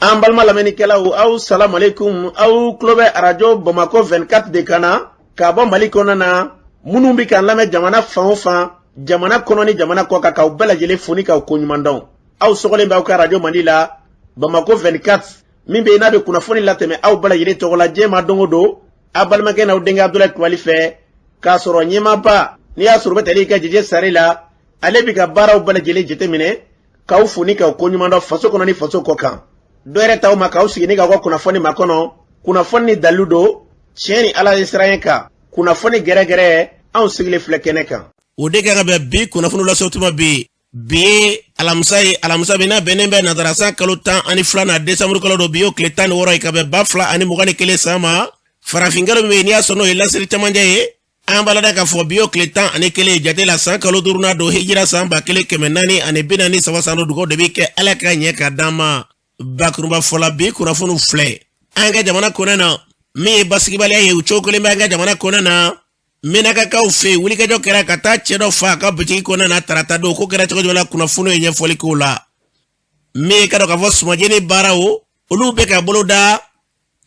An balima lamɛnnikɛlaw, aw salamalekun. Aw tulo bɛ arajo Bamakɔ 24 de kan na k'a bɔ Mali kɔnɔna na. Minnu bɛ k'an lamɛn jamana fan o fan, jamana kɔnɔ ni jamana kɔ kan, k'aw bɛɛ lajɛlen fo ni k'aw koɲuman dɔn. Aw sɔgɔlen bɛ aw ka arajo mandi la, Bamakɔ 24, min bɛ yen n'a bɛ kunnafoni latɛmɛ aw bɛɛ lajɛlen tɔgɔ la diɲɛ ma don o don, aw balimakɛ n'aw denkɛ Abudulayi Kulubali fɛ, k'a sɔrɔ ɲɛmaaba n'i y'a sɔrɔ u bɛ tali kɛ Jeje Sare la, ale bɛ ka baaraw bɛɛ lajɛlen jateminɛ, k'aw fo ni k'aw koɲuman dɔn faso kɔnɔ ni faso kɔ kan. Dɔ yɛrɛ t'aw ma k'aw sigi ni k'aw ka kunnafoni makɔnɔ, kunnafoni ni dalilu don, tiɲɛ ni Ala ye siran kan, kunnafoni gɛrɛgɛrɛ, anw sigilen filɛ kɛnɛ kan. O de kan ka bɛn bi kunnafoni lase tuma bi. Bi ye alamisa ye, alamisa min n'a bɛnnen bɛ nazara kalo 12nan, desanburu kalo don. Bi y'o tile 16 ye ka bɛn 2021 san ma. Farafinkalo min bɛ yen n'i y'a sɔrɔ n'o ye lasiri camancɛ ye, an b'a lada k'a fɔ bi y'o tile 11 ye jate la, san kalo duurunan don, hijira san 1443 san don. Dugawu de bɛ kɛ, Ala ka ɲɛ ka d'an ma. Bakurunba fɔla, bi kunnafoniw filɛ. An ka jamana kɔnɔ na, min ye basigibaliya ye, u cogo kelen bɛ an ka jamana kɔnɔ na. Menakakaw fɛ yen, wulikajɔ kɛra ka taa cɛ dɔ fa a ka bitigi kɔnɔ na tarata don. Ko kɛra cogo jumɛn na? Kunnafoniw ye ɲɛfɔli k'o la. Min ye ka dɔn k'a fɔ sumajeni baaraw, olu bɛ ka bolo da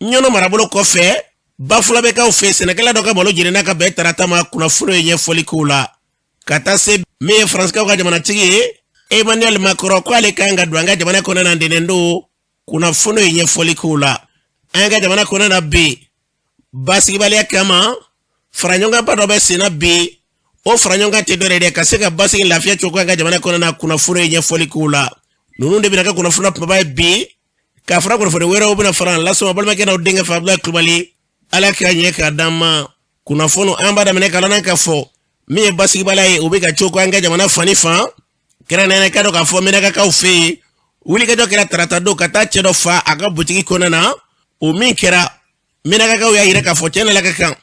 Ɲɔnɔ marabolo kɔfɛ, Bafulabɛkaw fɛ, sɛnɛkɛla dɔ ka malo jenina ka bɛn tarata ma. Kunnafoniw ye ɲɛfɔli k'o la. Ka taa se min ye Faransikaw ka jamanatigi ye Emmanuel Macron, ko ale kan ka don an ka jamana kɔnɔ na ntɛnɛn don. Kunnafoniw ye ɲɛfɔli k'o la. An ka jamana kɔnɔ na bi, basigibaliya kama, faraɲɔgɔnkanba dɔ bɛ senna bi. O faraɲɔgɔnkan tɛ dɔ dɛ, ka se ka basigi lafiya cogo an ka jamana kɔnɔ na. Kunnafoniw ye ɲɛfɔli k'o la. Ninnu de bɛna kɛ kunnafoni kumaba ye bi, k'a fara kunnafoni wɛrɛw bɛna fara an lasɔn balimakɛ n'aw denkɛ fɛ, Abudulayi Kulubali. Ala k'a ɲɛ k'a d'an ma. Kunnafoni an b'a daminɛ ka lana k'a fɔ min ye basigibaliya ye, o bɛ ka cogo an ka jamana fan ni fan, kɛrɛnkɛrɛnnenya ka dɔn k'a fɔ Menakakaw fɛ yen, wulikajɔ kɛra tarata don ka taa cɛ dɔ fa a ka butigi kɔnɔna na. O min kɛra, Menakakaw y'a yira k'a fɔ cɛ n'Ala ka kan,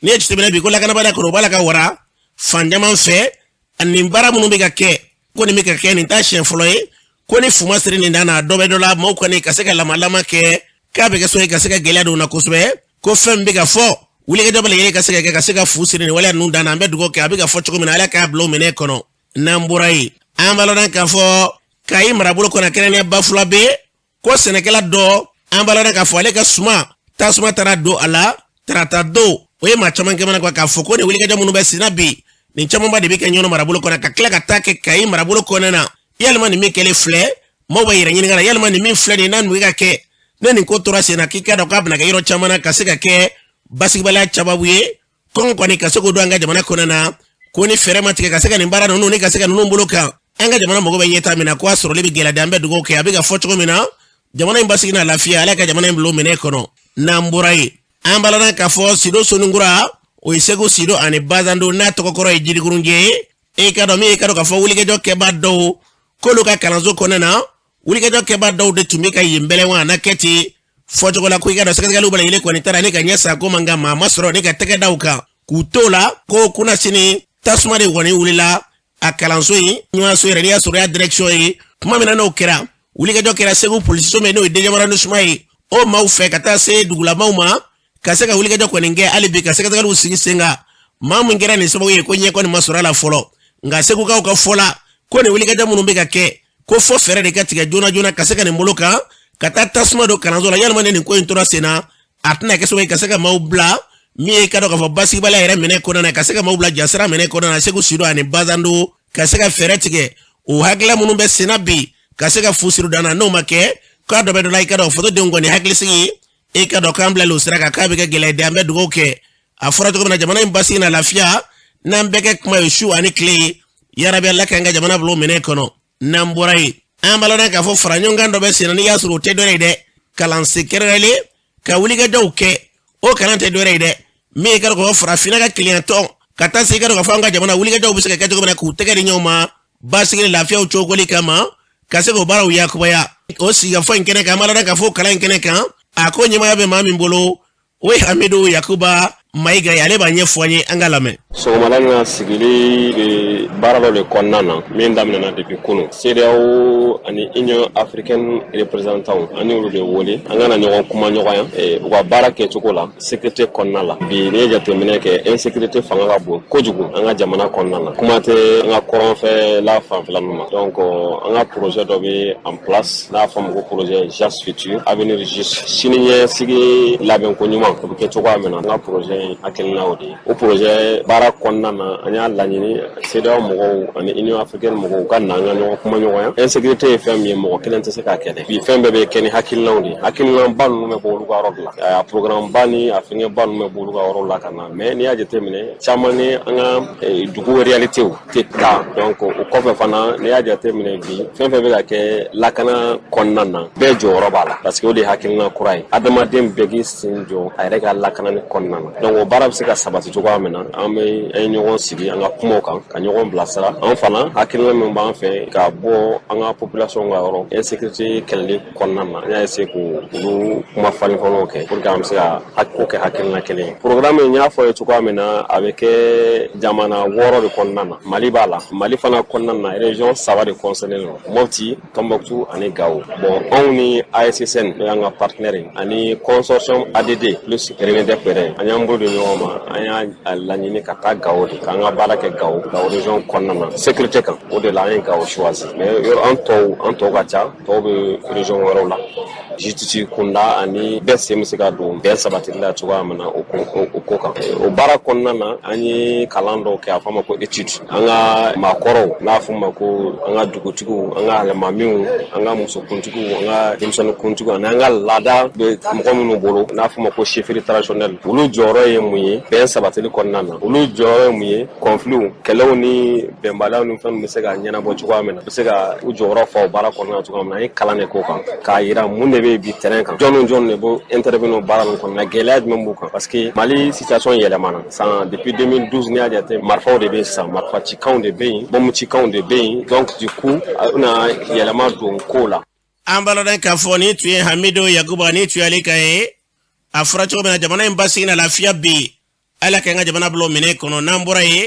n'i ye jateminɛ bi, ko lakanabaliya kɔnɔ, o b'a la ka wara fan caman fɛ. Ani baara minnu bɛ ka kɛ, ko nin bɛ ka kɛ, nin t'a siɲɛ fɔlɔ ye. Ko ni fu ma siri nin dan na, dɔ bɛ dɔ la. Maaw kɔni ka se ka lamalama kɛ k'a bɛ kɛ so ye ka se ka gɛlɛya don na kosɛbɛ. Ko fɛn min bɛ ka fɔ, wulikajɔ bɛ lajɛlen ka se ka kɛ ka se ka fu siri nin waleya ninnu dan na. An bɛ dugawu kɛ, a bɛ ka fɔ cogo min na, Ala k'a bila o minɛ kɔnɔ. N'an bɔra yen, an b'a lɔn k'a fɔ Kayi marabolo kɔnɔ, kɛrɛnkɛrɛnnenya Bafulabɛ, ko sɛnɛkɛla dɔ, an b'a lɔn k'a fɔ ale ka suma tasuma taara don a la tarata don. O ye maa caman kɛmɛ na k'a fɔ ko nin wulikajɔ minnu bɛ senna bi, nin camanba de bɛ kɛ Ɲɔnɔ marabolo kɔnɔ, ka tila ka taa kɛ Kayi marabolo kɔnɔna na. Yalima nin min kɛlen filɛ, maaw bɛ yɛrɛ ɲininka la, yalima nin min filɛ nin n'a nin bɛ ka kɛ, ne nin ko tora sen na, k'i k'a dɔn k'a bɛna kɛ yɔrɔ caman na ka se ka kɛ basigibaliya sababu ye, kɔngɔ kɔni ka se k'o don an ka jamana kɔnɔ na. Ko ni fɛɛrɛ ma tigɛ ka se ka nin baara ninnu ni ka se ka ninnu bolo kan, an ka jamana mago bɛ ɲɛtaa min na, ko a sɔrɔli bɛ gɛlɛya. An bɛ dugawu kɛ, a bɛ ka fɔ cogo min na, jamana in basigi n'a lafiya, Ala ka jamana in bila o minɛ kɔnɔ. N'an bɔra yen, an b'a lɔn k'a fɔ Sido Soninkura, o ye Segu Sido ani Bazando, n'a tɔgɔ kɔrɔ ye Jirikurunjɛ ye. E ka dɔn min ye, ka dɔn k'a fɔ wulikajɔ kɛbaa dɔw k'olu ka kalanso kɔnɔna na, wulikajɔ kɛbaa dɔw de tun bɛ ka yen bɛlɛn wa n'a kɛ ten fɔcogo la, ko i ka dɔn sɛgɛsɛgɛliw bɛɛ lajɛlen kɔni taara ne ka ɲɛ sa ko man kan, maa ma sɔrɔ ne ka tɛgɛ da u kan k'u t'o la. Ko kunasini tasuma de kɔni wulila a kalanso in ɲɛmaaso yɛrɛ, n'i y'a sɔrɔ y'a direction ye. Tuma min na n'o kɛra, wulikajɔ kɛra Segu polisiso min, n'o ye deuxième arrondissement ye, o maaw fɛ ka taa se dugulamaw ma ka se ka wulikajɔ kɔni kɛ hali bi ka sɛgɛsɛgɛliw sigi sen kan. Maa min kɛra nin sababu ye, ko ɲɛ kɔni ma sɔrɔ a la fɔlɔ. Nka Segukaw ka fɔ la, ko nin wulikajɔ minnu bɛ ka kɛ, ko fo fɛɛrɛ de ka tigɛ joona joona ka se ka nin bolo kan ka taa tasuma don kalanso la. Yalima ni nin ko in tora sen na, a tɛna kɛ sababu ye ka se ka maaw bila min ye ka dɔn k'a fɔ basigibaliya yɛrɛ minɛ kɔnɔna na, ka se ka maaw bila jasira minɛ kɔnɔna na Segu Sido ani Bazando, ka se ka fɛɛrɛ tigɛ o hakilila minnu bɛ senna bi ka se ka fu siri dan na. N'o ma kɛ, k'a dɔ bɛ dɔ la. I ka dɔn fasodenw kɔni hakilisigi, e ka dɔn k'an bilalen o sira kan, k'a bɛ kɛ gɛlɛya de. An bɛ dugawu kɛ, a fɔra cogo min na, jamana in basigi na lafiya, n'an bɛɛ kɛ kuma ye su ani tile ye, yarabi Ala k'an ka jamana bila o minɛ kɔnɔ. N'an bɔra yen, an b'a lɔn k'a fɔ fara ɲɔgɔn kan dɔ bɛ sen na, n'i y'a sɔrɔ o tɛ dɔ ye dɛ, kalansen kɛrɛnkɛrɛnlen ka wulikajɔw kɛ. O kalan tɛ dɔ ye dɛ, min ye ka dɔn k'a fɔ farafinna ka kelenya tɔn, ka taa se i ka dɔn k'a fɔ an ka jamana wulikajɔw bɛ se ka kɛ cogo min na k'u tɛgɛ di ɲɔgɔn ma basigi ni lafiyaw cogoli kama, ka se k'o baaraw yakubaya. O sigikafɔ in kɛnɛ kan, an b'a lɔn k'a fɔ kalan in kɛnɛ kan, a ko ɲɛmaaya bɛ maa min bolo, o ye Hamidu Yakuba Mayiga ye, ale b'a ɲɛfɔ an ye, an ka lamɛn. Sɔgɔmada na, sigili bɛ baara dɔ de kɔnɔna na min daminɛna depuis kunu. CEDEAO ani Union africaine représentant, an y'olu de wele an ka na ɲɔgɔn kuma ɲɔgɔnya u ka baara kɛcogo la sécurité kɔnɔna la. Bi, n'i ye jateminɛ kɛ, insécurité fanga ka bon kojugu an ka jamana kɔnɔna na, kuma tɛ an ka kɔrɔnfɛla fanfɛla ninnu ma. Donc an ka projet dɔ bɛ en place n'a fɔ ma ko projet JAS futur, avenir juste, sini ɲɛsigi labɛnko ɲuman, o bɛ kɛ cogoya min na. An ka projet in hakilina o de ye. O projet baara kɔnɔna na, an y'a laɲini CEDEAO mɔgɔw ani Union africaine mɔgɔw ka na an ka ɲɔgɔn kuma ɲɔgɔnya. Insécurité ye fɛn min ye, mɔgɔ kelen tɛ se k'a kɛlɛ. Bi, fɛn bɛɛ bɛ kɛ ni hakilinaw de ye. Hakilinaba ninnu bɛ bɔ olu ka yɔrɔ de la, a programme ba ni a fɛngɛ ba ninnu bɛ bɔ olu ka yɔrɔ la ka na. Mais n'i y'a jateminɛ, caman ni an ka dugu réalité tɛ taa. Donc o kɔfɛ fana, n'i y'a jateminɛ bi, fɛn fɛn bɛ ka kɛ lakana kɔnɔna na, bɛɛ jɔyɔrɔ b'a la, parce que o de ye hakilina kura ye, adamaden bɛɛ k'i sen jɔ a yɛrɛ ka lakanani kɔnɔna na. Donc o baara bɛ se ka sabati cogoya min na, an bɛ an ye ɲɔgɔn sigi an ka kumaw kan ka ɲɔgɔn bilasira. An fana, hakilina min b'an fɛ ka bɔ an ka population ka yɔrɔ insécurité kɛlɛli kɔnɔna na, an y'a essayer k'olu kuma falen fɔlɔw kɛ pour que an bɛ se ka ko kɛ hakilina kelen ye. Programme in, n y'a fɔ ye cogoya min na, a bɛ kɛ jamana 6 de kɔnɔna na. Mali b'a la. Mali fana kɔnɔna na, région saba de concerné don: Mopti, Tombouctou ani Gao. Bon, anw ni ASSN, n'o y'an ka partenaire ye, ani consortium ADD plus RENEDEP yɛrɛ, an y'an bolo di ɲɔgɔn ma. An y'a laɲini ka taa Gao de k'an ka baara kɛ Gao, Gao région kɔnɔna na, sécurité kan. O de la an ye Gao choisi. Mais yɔrɔ an tɔw ka ca, tɔw bɛ région wɛrɛw la. Justice kunda ani bɛɛ sen bɛ se ka don bɛn sabatili la cogoya min na, o ko kan. O baara kɔnɔna na, an ye kalan dɔw kɛ, a fɔ a ma ko étude. An ka maakɔrɔw, n'a fɔ ma ko an ka dugutigiw, an ka alimamiw, an ka musokuntigiw, an ka denmisɛnninkuntigiw, ani an ka laada bɛ mɔgɔ minnu bolo, n'a fɔ ma ko chefferie traditionnelle, olu jɔyɔrɔ ye mun ye bɛn sabatili kɔnɔna na? Olu jɔyɔrɔ ye mun ye conflits, kɛlɛw ni bɛnbaliyaw ni fɛn bɛ se ka ɲɛnabɔ cogoya min na, u bɛ se ka u jɔyɔrɔ fa o baara kɔnɔna na cogoya min na? An ye kalan de k'o kan k'a yira mun de bɛ bi terrain kan, jɔn jɔn de b'o intervenir o baara ninnu kɔnɔ na, gɛlɛya jumɛn b'u kan, parce que Mali situation yɛlɛmana san depuis 2012. N'i y'a jate, marifaw de bɛ yen sisan, marifa cikanw de bɛ yen, bɔnmu cikanw de bɛ yen. Donc du coup, a bɛna yɛlɛma don kow la. An b'a dɔn k'a fɔ ni tun ye Hamidu Yakuba, ni tun y'ale ka ye. A fɔra cogo min na, jamana in basigi na lafiya bi, Ala ka n ka jamana bila o minɛ kɔnɔ. N'an bɔra yen,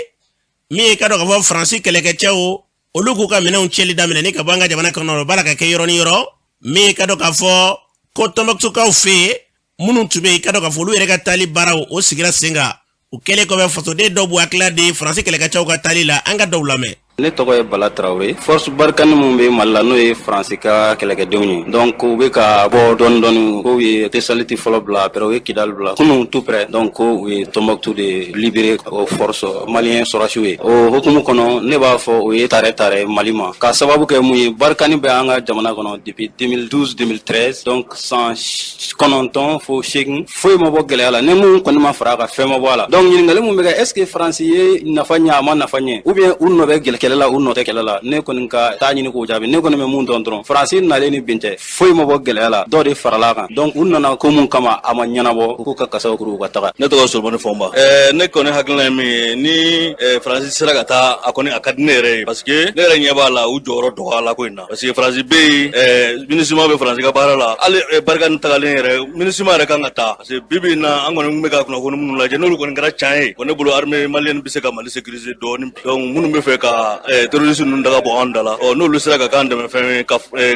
min ye ka dɔn k'a fɔ Faransi kɛlɛkɛcɛw, olu k'u ka minɛnw cɛli daminɛ ni ka bɔ an ka jamana kɔnɔ, o b'a la ka kɛ yɔrɔ ni yɔrɔ. Min ye ka dɔn k'a fɔ ko Tɔnbɔkutukaw fɛ yen minnu tun bɛ yen, ka dɔn k'a fɔ olu yɛrɛ ka taali baaraw o sigira sen kan, o kɛlen kɔfɛ, fasoden dɔw b'u hakilila di Faransi kɛlɛkɛcɛw ka taali la. An ka dɔw lamɛn. Ne tɔgɔ ye Bala Tarawele. Force Barkhane mun bɛ Mali la, n'o ye Faransi ka kɛlɛkɛdenw ye, donc u bɛ ka bɔ dɔɔni dɔɔni. K'u ye Tesaliti fɔlɔ bila, après u ye Kidal bila kunun tout près. Donc ko u ye Tombouctou de libéré o force malien sɔrɔsiw ye. O hukumu kɔnɔ, ne b'a fɔ o ye tare tare Mali ma, ka sababu kɛ mun ye? Barkhane bɛ an ka jamana kɔnɔ depuis 2012 2013, donc san 9 fo 8, foyi ma bɔ gɛlɛya la. Ni mun kɔni ma fara a kan, fɛn ma bɔ a la. Donc ɲininkali mun bɛ kɛ: est ce que Faransi ye nafa ɲɛ, a ma nafa ɲɛ, ou bien u nɔ bɛ kɛlɛ la, u nɔ tɛ kɛlɛ la? Ne kɔni ka taa ɲini k'o jaabi. Ne kɔni bɛ mun dɔn dɔrɔn, Faransi nalen ni bin tɛ, foyi ma bɔ gɛlɛya la, dɔw de farala kan. Donc u nana ko mun kama, a ma ɲɛnabɔ, u k'u ka kasaw kuru, u ka taga. Ne tɔgɔ Solomani Fɔnba. Ne kɔni hakilina ye min ye, ni Faransi sera ka taa, a kɔni a ka di ne yɛrɛ ye, parce que ne yɛrɛ ɲɛ b'a la, u jɔyɔrɔ dɔgɔya la ko in na, parce que Faransi bɛ yen, MINUSMA bɛ Faransi ka baara la. Hali Barkhane tagalen yɛrɛ, MINUSMA yɛrɛ kan ka taa, parce que bi bi in na, an kɔni bɛ ka kunnafoni minnu lajɛ, n'olu kɔni kɛra tiɲɛ ye, ne bolo armée malienne bɛ se ka Mali sécuriser dɔɔni. Donc minnu bɛ fɛ ka terroriste ninnu daga bɔ an da la, ɔ n'olu sera ka k'an dɛmɛ fɛn ye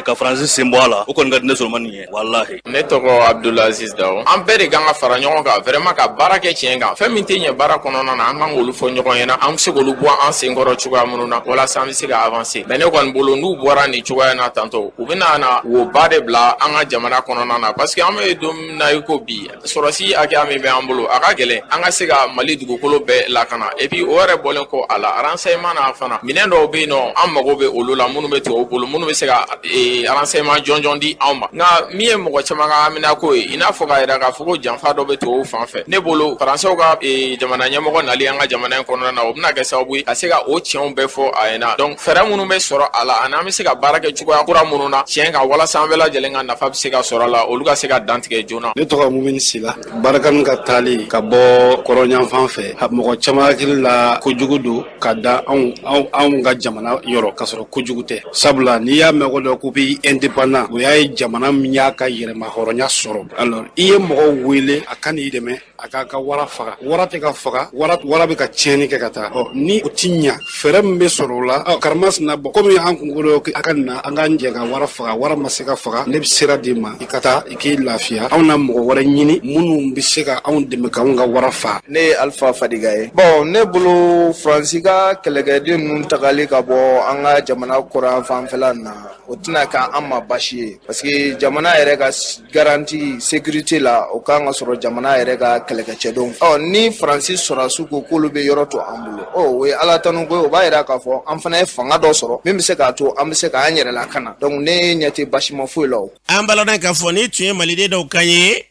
ka Faransi sen bɔ a la, o kɔni ka di ne Solomani ye, walahi. Ne tɔgɔ Abdulaziz Dawo. An bɛɛ de kan ka fara ɲɔgɔn kan vraiment ka baara kɛ tiɲɛ kan. Fɛn min tɛ ɲɛ baara kɔnɔna na, an kan k'olu fɔ ɲɔgɔn ɲɛna, an bɛ se k'olu bɔ an sen kɔrɔ cogoya minnu na walasa an bɛ se ka avancer. Mais ne kɔni bolo, n'u bɔra nin cogoya na tantɔ, u bɛna na woba de bila an ka jamana kɔnɔna na, parce que an bɛ don min na i ko bi, sɔrɔsi hakɛya min bɛ an bolo, a ka gɛlɛn an ka se ka Mali dugukolo bɛɛ lakana. Et puis o yɛrɛ bɔlen kɔ a la, renseignement na fana, minɛn dɔw bɛ yen nɔ, an mago bɛ olu la, minnu bɛ tubabu bolo, minnu bɛ se ka renseignement jɔnjɔn di anw ma. Nka min ye mɔgɔ caman ka haminako ye, i n'a fɔ k'a yira k'a fɔ ko janfa dɔ bɛ tubabu fan fɛ, ne bolo Faransɛw ka jamana ɲɛmɔgɔ nali an ka jamana in kɔnɔna na, o bɛna kɛ sababu ye ka se ka o tiɲɛw bɛɛ fɔ a ɲɛna. Donc fɛɛrɛ minnu bɛ sɔrɔ a la, ani an bɛ se ka baara kɛ cogoya kura minnu na tiɲɛ kan walasa an bɛɛ lajɛlen ka nafa bɛ se ka sɔrɔ a la, olu ka se ka dantigɛ joona. Ne tɔgɔ Mumini Sila. Barkhane ka taali ka bɔ kɔrɔnyanfan fɛ, mɔgɔ caman hakili la kojugu don ka da anw ka jamana yɔrɔ, k'a sɔrɔ kojugu tɛ, sabula n'i y'a mɛn ko dɔ ko pays indépendant, o y'a ye jamana min y'a ka yɛrɛma hɔrɔnya sɔrɔ. Alors i ye mɔgɔw wele a ka n'i dɛmɛ. A a k'a ka wara faga. Wara tɛ ka faga, wara bɛ ka tiɲɛni kɛ ka taa. Ɔ, ni o ti ɲa, fɛɛrɛ min bɛ sɔrɔ o la, ɔ, karimasina bɔ, komi an kun ko a ka na an k'an jɛ ka wara faga, wara ma se ka faga, ne bɛ sira d'i ma, i ka taa i k'i lafiya. Anw na mɔgɔ wɛrɛ ɲini minnu bɛ se ka anw dɛmɛ k'anw ka wara faga. Ne ye Alifa Fadiga ye. Bɔn, ne bolo, Faransi ka kɛlɛkɛden ninnu tagali ka bɔ an ka jamana kɔrɔn fanfɛla na, o tɛna kɛ an ma baasi ye, parce que jamana yɛrɛ ka garantie sécurité la, o kan ka sɔrɔ jamana yɛrɛ ka kɛlɛkɛcɛdenw. Ɔ, ni Faransi sɔrɔdasiw ko k'olu bɛ yɔrɔ to an bolo, ɔ, o ye Ala tanu ko ye. O b'a yira k'a fɔ an fana ye fanga dɔ sɔrɔ min bɛ se k'a to an bɛ se k'an yɛrɛ lakana. Donc ne ɲɛ tɛ basima foyi la o. An b'a k'a fɔ ni tun ye maliden dɔw kan ye.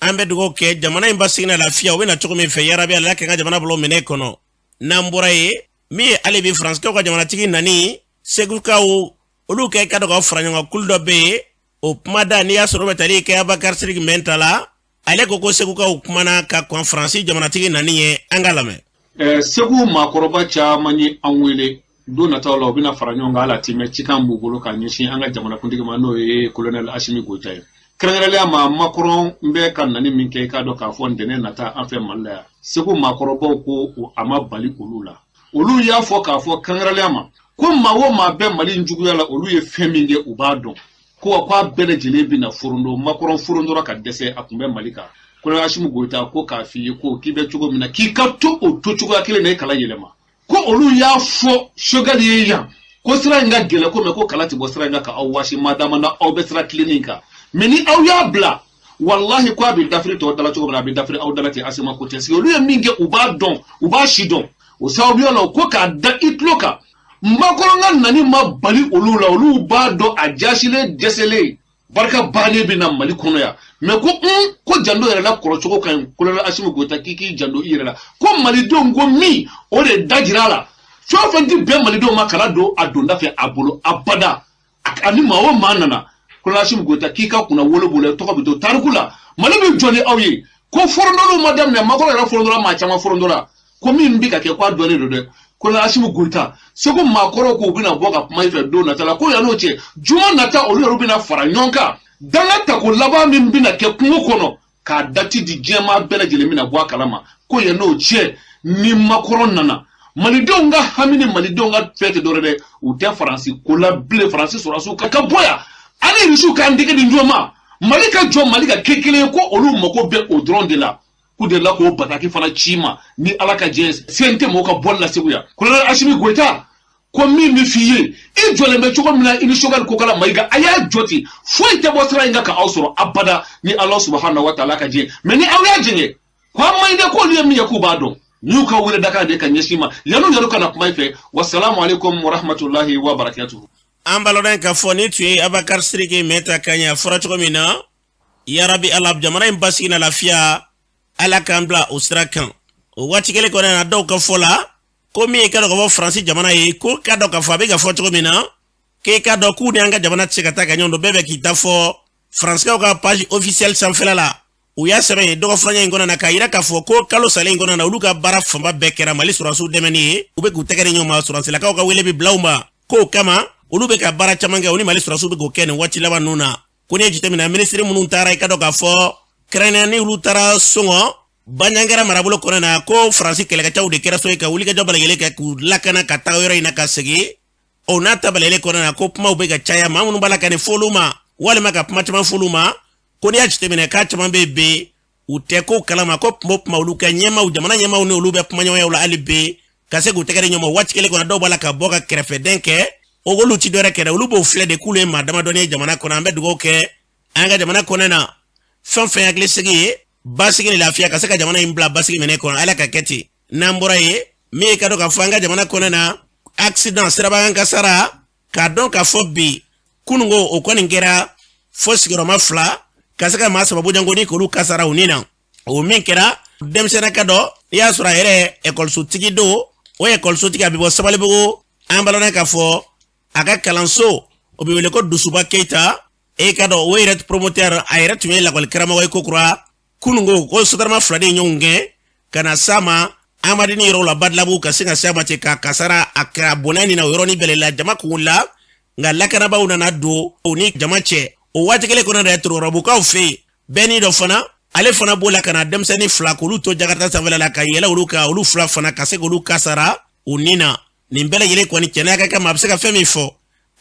An bɛ dugawu kɛ jamana in basigi na lafiya, o bɛ na cogo min fɛ. Yarabi, Ala k'an ka jamana bolo minɛ kɔnɔ. N'an bɔra yen, min ye hali bi Faransikaw ka jamanatigi nani, Segukaw olu kɛ ka dɔ ka fara ɲɔgɔn kan, kulu dɔ bɛ yen, o kuma da n'i y'a sɔrɔ o bɛ tali kɛ Abakari Sidiki Mɛnta la. Ale ko ko Segukaw kumana ka kɔn Faransi jamanatigi nani ye. An ka lamɛn. Segu maakɔrɔba caman ye an wele. Don nataw la, u bɛna fara ɲɔgɔn kan. Ala timɛ cikan b'u bolo k'a ɲɛsin an ka jamanakuntigi ma, n'o ye Kolonɛli Asimi Goyita ye. Kɛrɛnkɛrɛnnenya ma, Makɔrɔn bɛ ka nani min kɛ, i k'a dɔn k'a fɔ ntɛnɛn nata an fɛ Mali la yan, Segu maakɔrɔbaw ko a ma bali olu la. Olu y'a fɔ k'a fɔ kɛrɛnkɛrɛnnenya ma ko maa o maa bɛ Mali juguya la, olu ye fɛn min kɛ, u b'a dɔn ko wa k'a bɛɛ lajɛlen bɛna forondo. Makɔrɔn forondora ka dɛsɛ, a tun bɛ Mali kan. Kolonɛli Asimi Goyita ko k'a f'i ye ko k'i bɛ cogo min na, k'i ka to o to cogoya kelen na, i kala yɛlɛma. Ko olu y'a fɔ Choguel ye yan ko sira in ka gɛlɛn ko mɛ, ko kala tɛ bɔ sira in kan ka aw wasi madama na aw bɛ sira tilennen kan. Mɛ ni aw y'a bila, walahi ko a bɛ dafiri tɔw dala cogo min na, a bɛ dafiri aw dala ten. Asima ko tɛ sigi, olu ye min kɛ, u b'a dɔn, u b'a si dɔn. O sababuya la, ko k'a da i tulo kan, Makɔrɔn ka nani ma bali olu la. Olu b'a dɔn a jasilen dɛsɛlen barika bannen bɛ na Mali kɔnɔ yan. Mɛ ko un ko janto yɛrɛ la kɔrɔcogo ka ɲi. Kolonɛli Asimi Goyita k'i k'i janto i yɛrɛ la, ko malidenw ko min o de da jira a la, fɛn o fɛn ti bɛn malidenw ma, kana don a donda fɛ a bolo abada. Ani maa o maa nana, Kolonɛli Asimi Goyita k'i ka kunna wolo bolo, tɔgɔ bɛ to tariku la, Mali bɛ jɔ ni aw ye. Ko forondoliw ma daminɛ, Makɔrɔ yɛrɛ forondola, maa caman forondola, ko min bɛ ka kɛ, k'a dɔnnen don dɛ. Kolonɛli Asimi Goyita, Segu maakɔrɔw ko u bɛna bɔ ka kuma i fɛ don nata la. Ko yan'o cɛ, juma nata, olu yɛrɛ bɛna fara ɲɔgɔn kan, danga tako laban min bɛna kɛ kungo kɔnɔ, k'a dati di diɲɛmaa bɛɛ lajɛlen bɛna bɔ a kalama. Ko yan'o cɛ, ni Makɔrɔ nana, malidenw ka hami ni malidenw ka fɛ tɛ dɔwɛrɛ dɛ, u tɛ Faransi ko la bilen. Faransi sɔrɔdasiw ka bɔ yan, ani Irisiw k'an dege di ɲɔgɔn ma, Mali ka jɔ, Mali ka kɛ kelen ye. Ko olu mago bɛ o dɔrɔn de la. K'u delila k'o bataki fana ci ma. Ni Ala ka jɛ, sen tɛ mɔgɔw ka bɔli la Segu yan. Kolonɛli Asimi Goyita ko min bɛ f'i ye, i jɔlen bɛ cogo min na, i ni Choguel Kokala Mayiga, a y'a jɔ ten, foyi tɛ bɔ sira in kan ka aw sɔrɔ abada, ni Ala subahana wa taala ka jɛ. Mɛ ni aw y'a jɛngɛ, ko an man ɲi dɛ. K'olu ye min ye, k'u b'a dɔn. N'u ka wele dakan de ka ɲɛsin ma yan'u yɛrɛ ka na kuma i fɛ. Wasalamu aleykum warahmatulahi wa barakatuhu. An b'a lɔn k'a fɔ ni tun ye Abakari Sidiki Mɛta kan ye. A fɔra cogo min na, yarabi Ala, jamana in basigi na lafiya, Ala k'an bila o sira kan. O waati kelen kɔnɔ na, dɔw ka fɔ la ko min ye ka dɔn ka fɔ Faransi jamana ye, ko ka dɔn k'a fɔ a bɛ ka fɔ cogo min na, k'e ka dɔn k'u ni an ka jamana tɛ se ka taa ka ɲɔgɔn dɔn. Bɛɛ bɛ k'i ta fɔ. Faransikaw ka page officielle sanfɛla la, u y'a sɛbɛn yen dɔgɔfurancɛ in kɔnɔ na k'a yira k'a fɔ ko kalo salen in kɔnɔ na, olu ka baara fanba bɛɛ kɛra Mali sɔrɔdasiw dɛmɛni ye. U bɛ k'u tɛgɛ di ɲɔgɔn ma, sɔrɔdasilakaw ka wele bɛ bila u ma. K'o kama, olu bɛ ka baara caman kɛ, u ni Mali sɔrɔdasiw bɛ k'o kɛ nin waati laban ninnu na. Ko n'i ye jateminɛ, minisiri minnu taara, i ka dɔn k'a fɔ kɛrɛnkɛrɛnnenya ni olu taara Sɔngɔ Banjagara marabolo kɔnɔ na, ko Faransi kɛlɛkɛcɛw de kɛra so ye ka wulikajɔ bɛɛ lajɛlen kɛ k'u lakana ka taa yɔrɔ in na ka segin. O n'a ta bɛɛ lajɛlen kɔnɔ na, ko kumaw bɛ ka caya, maa minnu b'a la ka nin f'olu ma walima ka kuma caman f'olu ma, ko n'i y'a jateminɛ k'a caman bɛ bi, u tɛ ko kalama. Ko kuma o kuma, olu ka ɲɛmaaw, jamana ɲɛmaaw ni olu bɛ kumaɲɔgɔnyaw la hali bi ka se k'u tɛgɛ di ɲɔgɔn ma. Waati kelen kɔnɔ, dɔw b'a la ka bɔ ka kɛrɛfɛdɛn kɛ. O olu ti dɔwɛrɛ kɛ dɛ, olu b'o filɛ de k'olu ye maa damadɔni ye jamana kɔnɔ. An bɛ dugawu kɛ an ka jamana kɔnɔ na, fɛn fɛn hakilisigi ye, basigi ni lafiya, ka se ka jamana in bila basigi minɛ kɔnɔ, Ala ka kɛ ten. N'an bɔra yen, min ye ka dɔn k'a fɔ an ka jamana kɔnɔ na, accident sirabakan kasara, k'a dɔn k'a fɔ bi kununko o kɔni kɛra fo sigiyɔrɔma 2, ka se ka maa 3 bɔɲɔgɔnko ni k'olu kasara u ni na. O min kɛra, denmisɛnninka dɔ, n'i y'a sɔrɔ a yɛrɛ ekɔlisotigi don, o ekɔlisotigi a bɛ bɔ Sabalibugu. An b'a lɔn k'a fɔ a ka kalanso o bɛ wele ko Dusuba Keyita. E ka dɔn o yɛrɛ promoteur, a yɛrɛ tun ye lakɔli karamɔgɔ ye. Kokura kununko, ko sotarama 2 de ye ɲɔgɔn gɛn ka na s'a ma Amadini yɔrɔ la Badilabugu, ka sin ka s'a ma ten k'a kasara a kɛra bɔnɛ nin na. O yɔrɔnin bɛɛ la, jama kun la, nka lakanabaaw nana don o ni jama cɛ. O waati kelen kɔnɔ dɛ, Torokɔrɔbukaw fɛ yen, bɛɛ n'i dɔ fana. Ale fana b'o la ka na denmisɛnnin fila k'olu to Jakarta sanfɛla la ka yɛlɛ olu kan, olu fila fana ka se k'olu kasara u ni na. Nin bɛɛ lajɛlen kɔni cɛnna ka kama, a bɛ se ka fɛn min fɔ,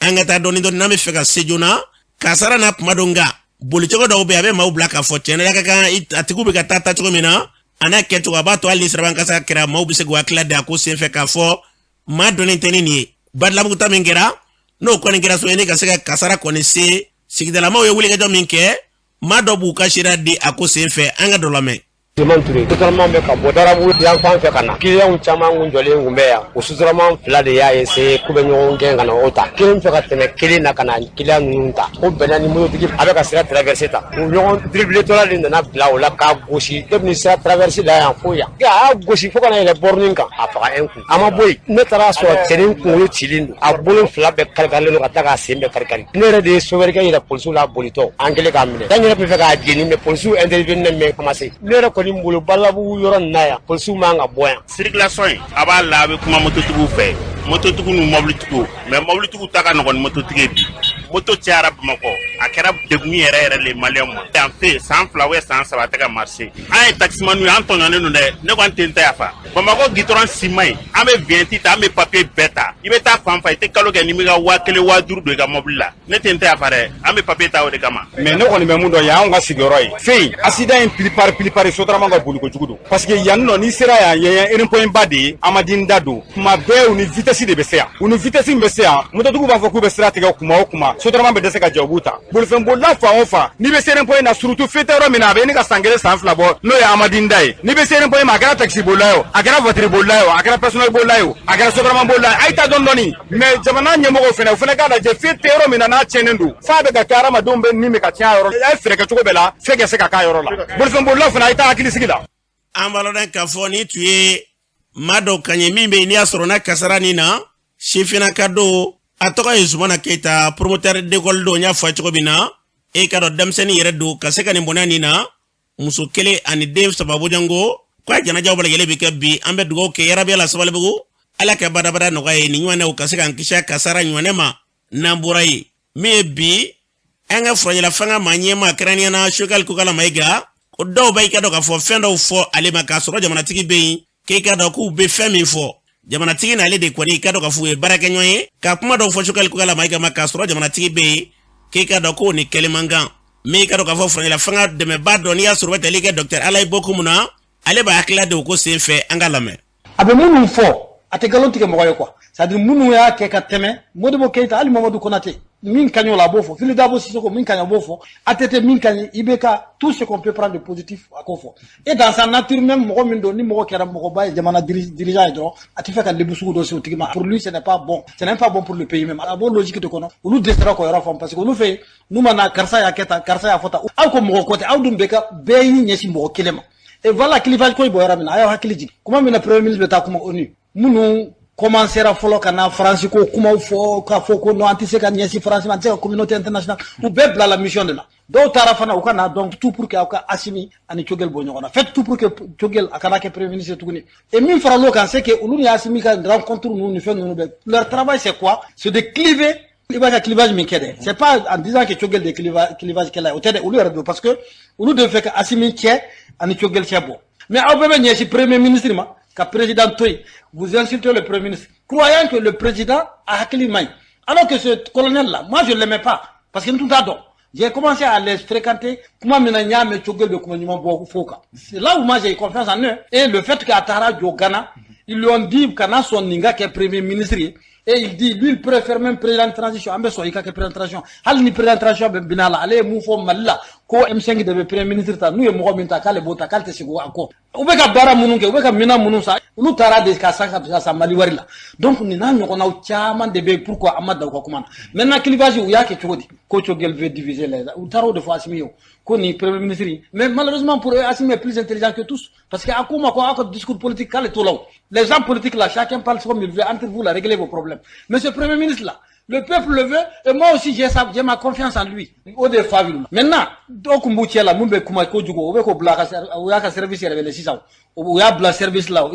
an ka taa dɔɔni dɔɔni n'an bɛ fɛ ka se joona. Kasara n'a kuma don, nka bolicogo dɔw bɛ yen, a bɛ maaw bila k'a fɔ cɛnna ka kan a tigiw bɛ ka taa taacogo min na, a n'a kɛcogo, a b'a to hali ni siraban kasara kɛra, maaw bɛ se k'u hakili da a ko senfɛ k'a fɔ maa dɔnnen tɛ ni nin ye. Badalabugu ta min kɛra, n'o kɔni kɛra so ye, ne ka se ka kasara kɔni se sigidalamaw ye wulikajɔ min kɛ, maa dɔ b'u ka seereya di a ko senfɛ. An ka dɔ lamɛn. Suleman Ture, Sotarama bɛ ka bɔ Darabu yan fan fɛ ka na. Kiliyanw caman kun jɔlen kun bɛ yan. O sotarama fila de y'a essayer k'u bɛ ɲɔgɔn gɛn ka na o ta. Kelen fɛ ka tɛmɛ kelen na ka na kiliyan ninnu ta. O bɛnna ni mototigi a bɛ ka sira traverser ta. U ɲɔgɔn dribletɔla de nana bila o la k'a gosi depuis sira traverse la yan fo yan. A y'a gosi fo ka na yɛlɛ borne kan, a faga un coup. A ma bɔ yen. Ne taara sɔrɔ cɛnin kunkolo cilen don. A bolo fila bɛɛ karikarilen don ka taa k'a sen bɛɛ karikari. Ne yɛrɛ de ye chauffeur kɛ yɛrɛ polisiw la bolitɔ. An kɛlen k'a minɛ. N yɛrɛ bɛ fɛ k'a jeni mais polisiw intervenir mais a ma se. Ne yɛrɛ kɔni bolo Balabugu yɔrɔ nin na yan, polisiw man ka bɔ yan. Circulation in, a b'a la, a bɛ kuma mototigiw fɛ, mototigiw ni mobilitigiw, mais mobilitigiw ta ka nɔgɔn ni mototigi ye. Bi moto cayara Bamakɔ, a kɛra degun yɛrɛ yɛrɛ le maliyɛnw ma yan fɛ. San 2 ou san 3 a tɛ ka marcher. An ye taximaniw ye, an tɔɲɔnen don dɛ. Ne kɔni tɛ n ta yafa. Bamakɔ gitɔrɔn si man ɲi. An bɛ vignette ta, an bɛ papier bɛɛ ta. I bɛ taa fan fan, i tɛ kalo kɛ ni m'i ka 1000, 5000 don i ka mobili la. Ne tɛ n ta yafa dɛ. An bɛ papier ta o de kama. Mais ne kɔni bɛ mun dɔn, yan anw ka sigiyɔrɔ ye fɛn in, accident in plupart plupart sotarama ka boli kojugu don, parce que yan nɔ, n'i sera yan, yan ye rond point ba de ye, Amadini da don. Kuma bɛɛ u ni vitesse de bɛ se yan, u ni vitesse min bɛ se yan, mototigiw b'a fɔ k'u bɛ sira tigɛ. Kuma o kuma, sotarama bɛ dɛsɛ ka jɔ, u b'u ta. Bolifɛnbolila fan o fan, n'i bɛ se rond point na, surtout feu tɛ yɔrɔ min na, a bɛ ɲini ka san 1, san 2 bɔ, n'o ye Amadini da ye. N'i bɛ se rond point ma, a kɛra taxi bolila ye o, a kɛra voiture bolila ye o, a kɛra personnel bolila ye o, a kɛra sotarama bolila ye, a ye taa dɔɔni dɔɔni. Mais jamana ɲɛmɔgɔw fana, u fana k'a lajɛ, feu tɛ yɔrɔ min na, n'a tiɲɛnen don, f'a bɛ ka kɛ hadamadenw bɛ min bɛ ka tiɲɛ a yɔrɔ la, a ye fɛɛrɛ kɛ cogo bɛɛ la, feu ka se ka k'a yɔrɔ la. Bolifɛnbolilaw fana, a ye taa hakilisigi la. An b'a lɔn k'a fɔ ni tun ye maa dɔw kan ye min bɛ yen, n'i y'a sɔrɔ n'a kasara nin na, sifinnaka don, a tɔgɔ ye Zumana Keyita, promoteur d'école don. N y'a fɔ cogo min na, e ka dɔn denmisɛnnin yɛrɛ don ka se ka nin bɔnɛ nin na, muso kelen ani den saba bɔɲɔgɔnko ko a janajaw bɛɛ lajɛlen bɛ kɛ bi. An bɛ dugawu kɛ yarabi la Sabalibugu, Ala ka badabada nɔgɔya ye nin ɲɔgɔnnaw ka se k'an kisi a kasara ɲɔgɔnɛ ma. N'an bɔra yen, min ye bi an ka furancɛla fanga maa ɲɛmaa, kɛrɛnkɛrɛnnenya na Choguel Kokalla Maïga, ko dɔw bɛ i ka dɔn k'a fɔ fɛn dɔw fɔ ale ma k'a sɔrɔ jamanatigi bɛ yen, k'i ka dɔn k'u bɛ fɛn min fɔ, jamanatigi n'ale de kɔni i ka dɔn k'a fɔ u ye baarakɛɲɔgɔn ye, ka kuma dɔw fɔ Choguel Kokalla Maïga ma k'a sɔrɔ jamanatigi bɛ yen, k'i ka dɔn k'o ni kɛlɛ man kan. Min i ka dɔn k'a fɔ furancɛla fanga dɛmɛbaa dɔ, n'i y'a sɔrɔ bɛ tali kɛ docteur Alayi Bokum na, ale b'a hakilila de o ko sen fɛ. An ka lamɛn. A bɛ minnu fɔ, a tɛ nkalon tigɛ mɔgɔ ye quoi, c'est à dire minnu y'a kɛ ka tɛmɛ, Modibo Keyita, hali Mamadu Konate, min ka ɲi o la, a b'o fɔ. Fily Dabo Sissoko, min ka ɲi, a b'o fɔ. ATT, min ka ɲi, IBK, tout ce qu'on peut prendre de positif, a k'o fɔ. Et dans sa nature même, mɔgɔ min don, ni mɔgɔ kɛra mɔgɔba ye, jamana dirigeant ye dɔrɔn, a tɛ fɛ ka lebu sugu dɔ se o tigi ma. Pour lui, ce n'est pas bon, ce n'est pas bon pour le pays même. A b'o logique de kɔnɔ. Olu dɛsɛra k'o yɔrɔ faamu, parce que olu fɛ yen, n'u ma na, karisa y'a kɛ tan, karisa y'a fɔ tan, aw ko mɔgɔ ko tɛ, aw dun bɛɛ ka bɛɛ y'i ɲɛsin mɔgɔ kelen ma. Et voilà, clivage ko bɔ yɔrɔ min na, a y'aw hakili jigin kuma min na, premier ministre bɛ taa kuma ONU, minnu commencera fɔlɔ ka na Faransi ko kumaw fɔ, k'a fɔ ko non, an tɛ se ka ɲɛsin Faransi ma, an tɛ se ka communauté internationale, u bɛɛ bila la mission de la. Dɔw taara fana, u ka na donc tout pour que aw ka Assimi ani Choguel bɔ ɲɔgɔn na, faites tout pour que Choguel a kana kɛ premier ministre tuguni. Et min faral'o kan, c'est que olu ni Assimi ka rencontre ninnu ni fɛn ninnu bɛɛ, leur travail, c'est quoi? C'est de cliver. I b'a ka clivage min kɛ dɛ, c'est pas en disant que Choguel de clivage kɛla ye, o tɛ dɛ. Olu yɛrɛ don, parce que olu de fɛ ka Assimi cɛ ani Choguel cɛ bɔ. Mais aw bɛɛ bɛ ɲɛsin premier ministre ma ka président to yen. Vous insultez le premier ministre, croyant que le président a hakili man ɲi, alors que ce colonel là, moi je l'aimais pas, parce que n tun t'a dɔn. J'ai commencé à les fréquenter kuma min na, n y'a mɛn Choguel bɛ kuma ɲuman bɔ fo kan. C'est là où moi j'ai confiance en eux. Et le fait que a taara jɔ Ghana, ils lui ont dit kana sɔn nin ka kɛ premier ministre ye, et il dit, lui, il préfère même président de transition. An bɛ sɔn i ka kɛ président de transition, hali ni président de transition bɛ bin a la. Ale ye mun fɔ Mali la, ko M5 de bɛ premier ministre ta, n'u ye mɔgɔ min ta, k'ale b'o ta, k'ale tɛ segin a kɔ. U bɛ ka baara minnu kɛ, u bɛ ka minɛn minnu san, olu taara de ka san ka san Mali wari la. Donc nin n'a ɲɔgɔnnaw caman de bɛ yen. Pourquoi an ma da u ka kuma na? Maintenant, clivage, u y'a kɛ cogo di? Ko Choguel veut diviser les, u taara o de fɔ Assimi ye, ko ni premier ministre. Mais malheureusement pour eux, Assimi est plus intelligent que tous, parce que a ko ma ko aw ka discours politique, k'ale t'o la o. Les gens politiques là, chacun parle comme il veut entre vous là, réglez vos problèmes. Mais ce premier ministre là, Le peuple le veut et moi aussi j'ai ma confiance en lui. O de fa wuli. Maintenant, dɔw kun b'u cɛ la mun bɛ kuma kojugu, o bɛ k'o bila o y'a ka service yɛrɛ wele sisan. O y'a bila service la.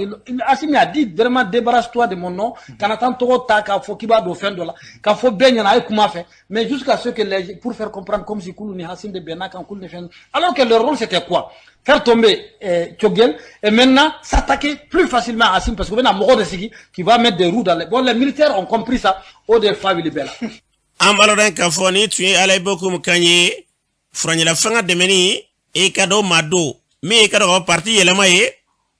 Assimi a dit vraiment, débarrasse-toi de mon nom, kana taa n tɔgɔ ta k'a fɔ k'i b'a don fɛn dɔ la, k'a fɔ bɛɛ ɲɛna a ye kuma fɛ. Mais jusqu'à ce que les, pour faire comprendre comme si k'olu ni Assimi de bɛnna kan, k'olu ni fɛn, alors que leur rôle, c'était quoi? Faire tomber Choguel et maintenant s'attaquer plus facilement à Assimi, parce que bɛna mɔgɔ de sigi qui va mettre des roues dans les. Bon, les militaires ont compris ça, o de fa wuli bɛɛ la. An b'a lɔn k'a fɔ ni tun ye Alayi Bokum kan ye, furancɛla fanga dɛmɛni i ka dɔn maa don min i ka dɔn k'a fɔ parti yɛlɛma ye,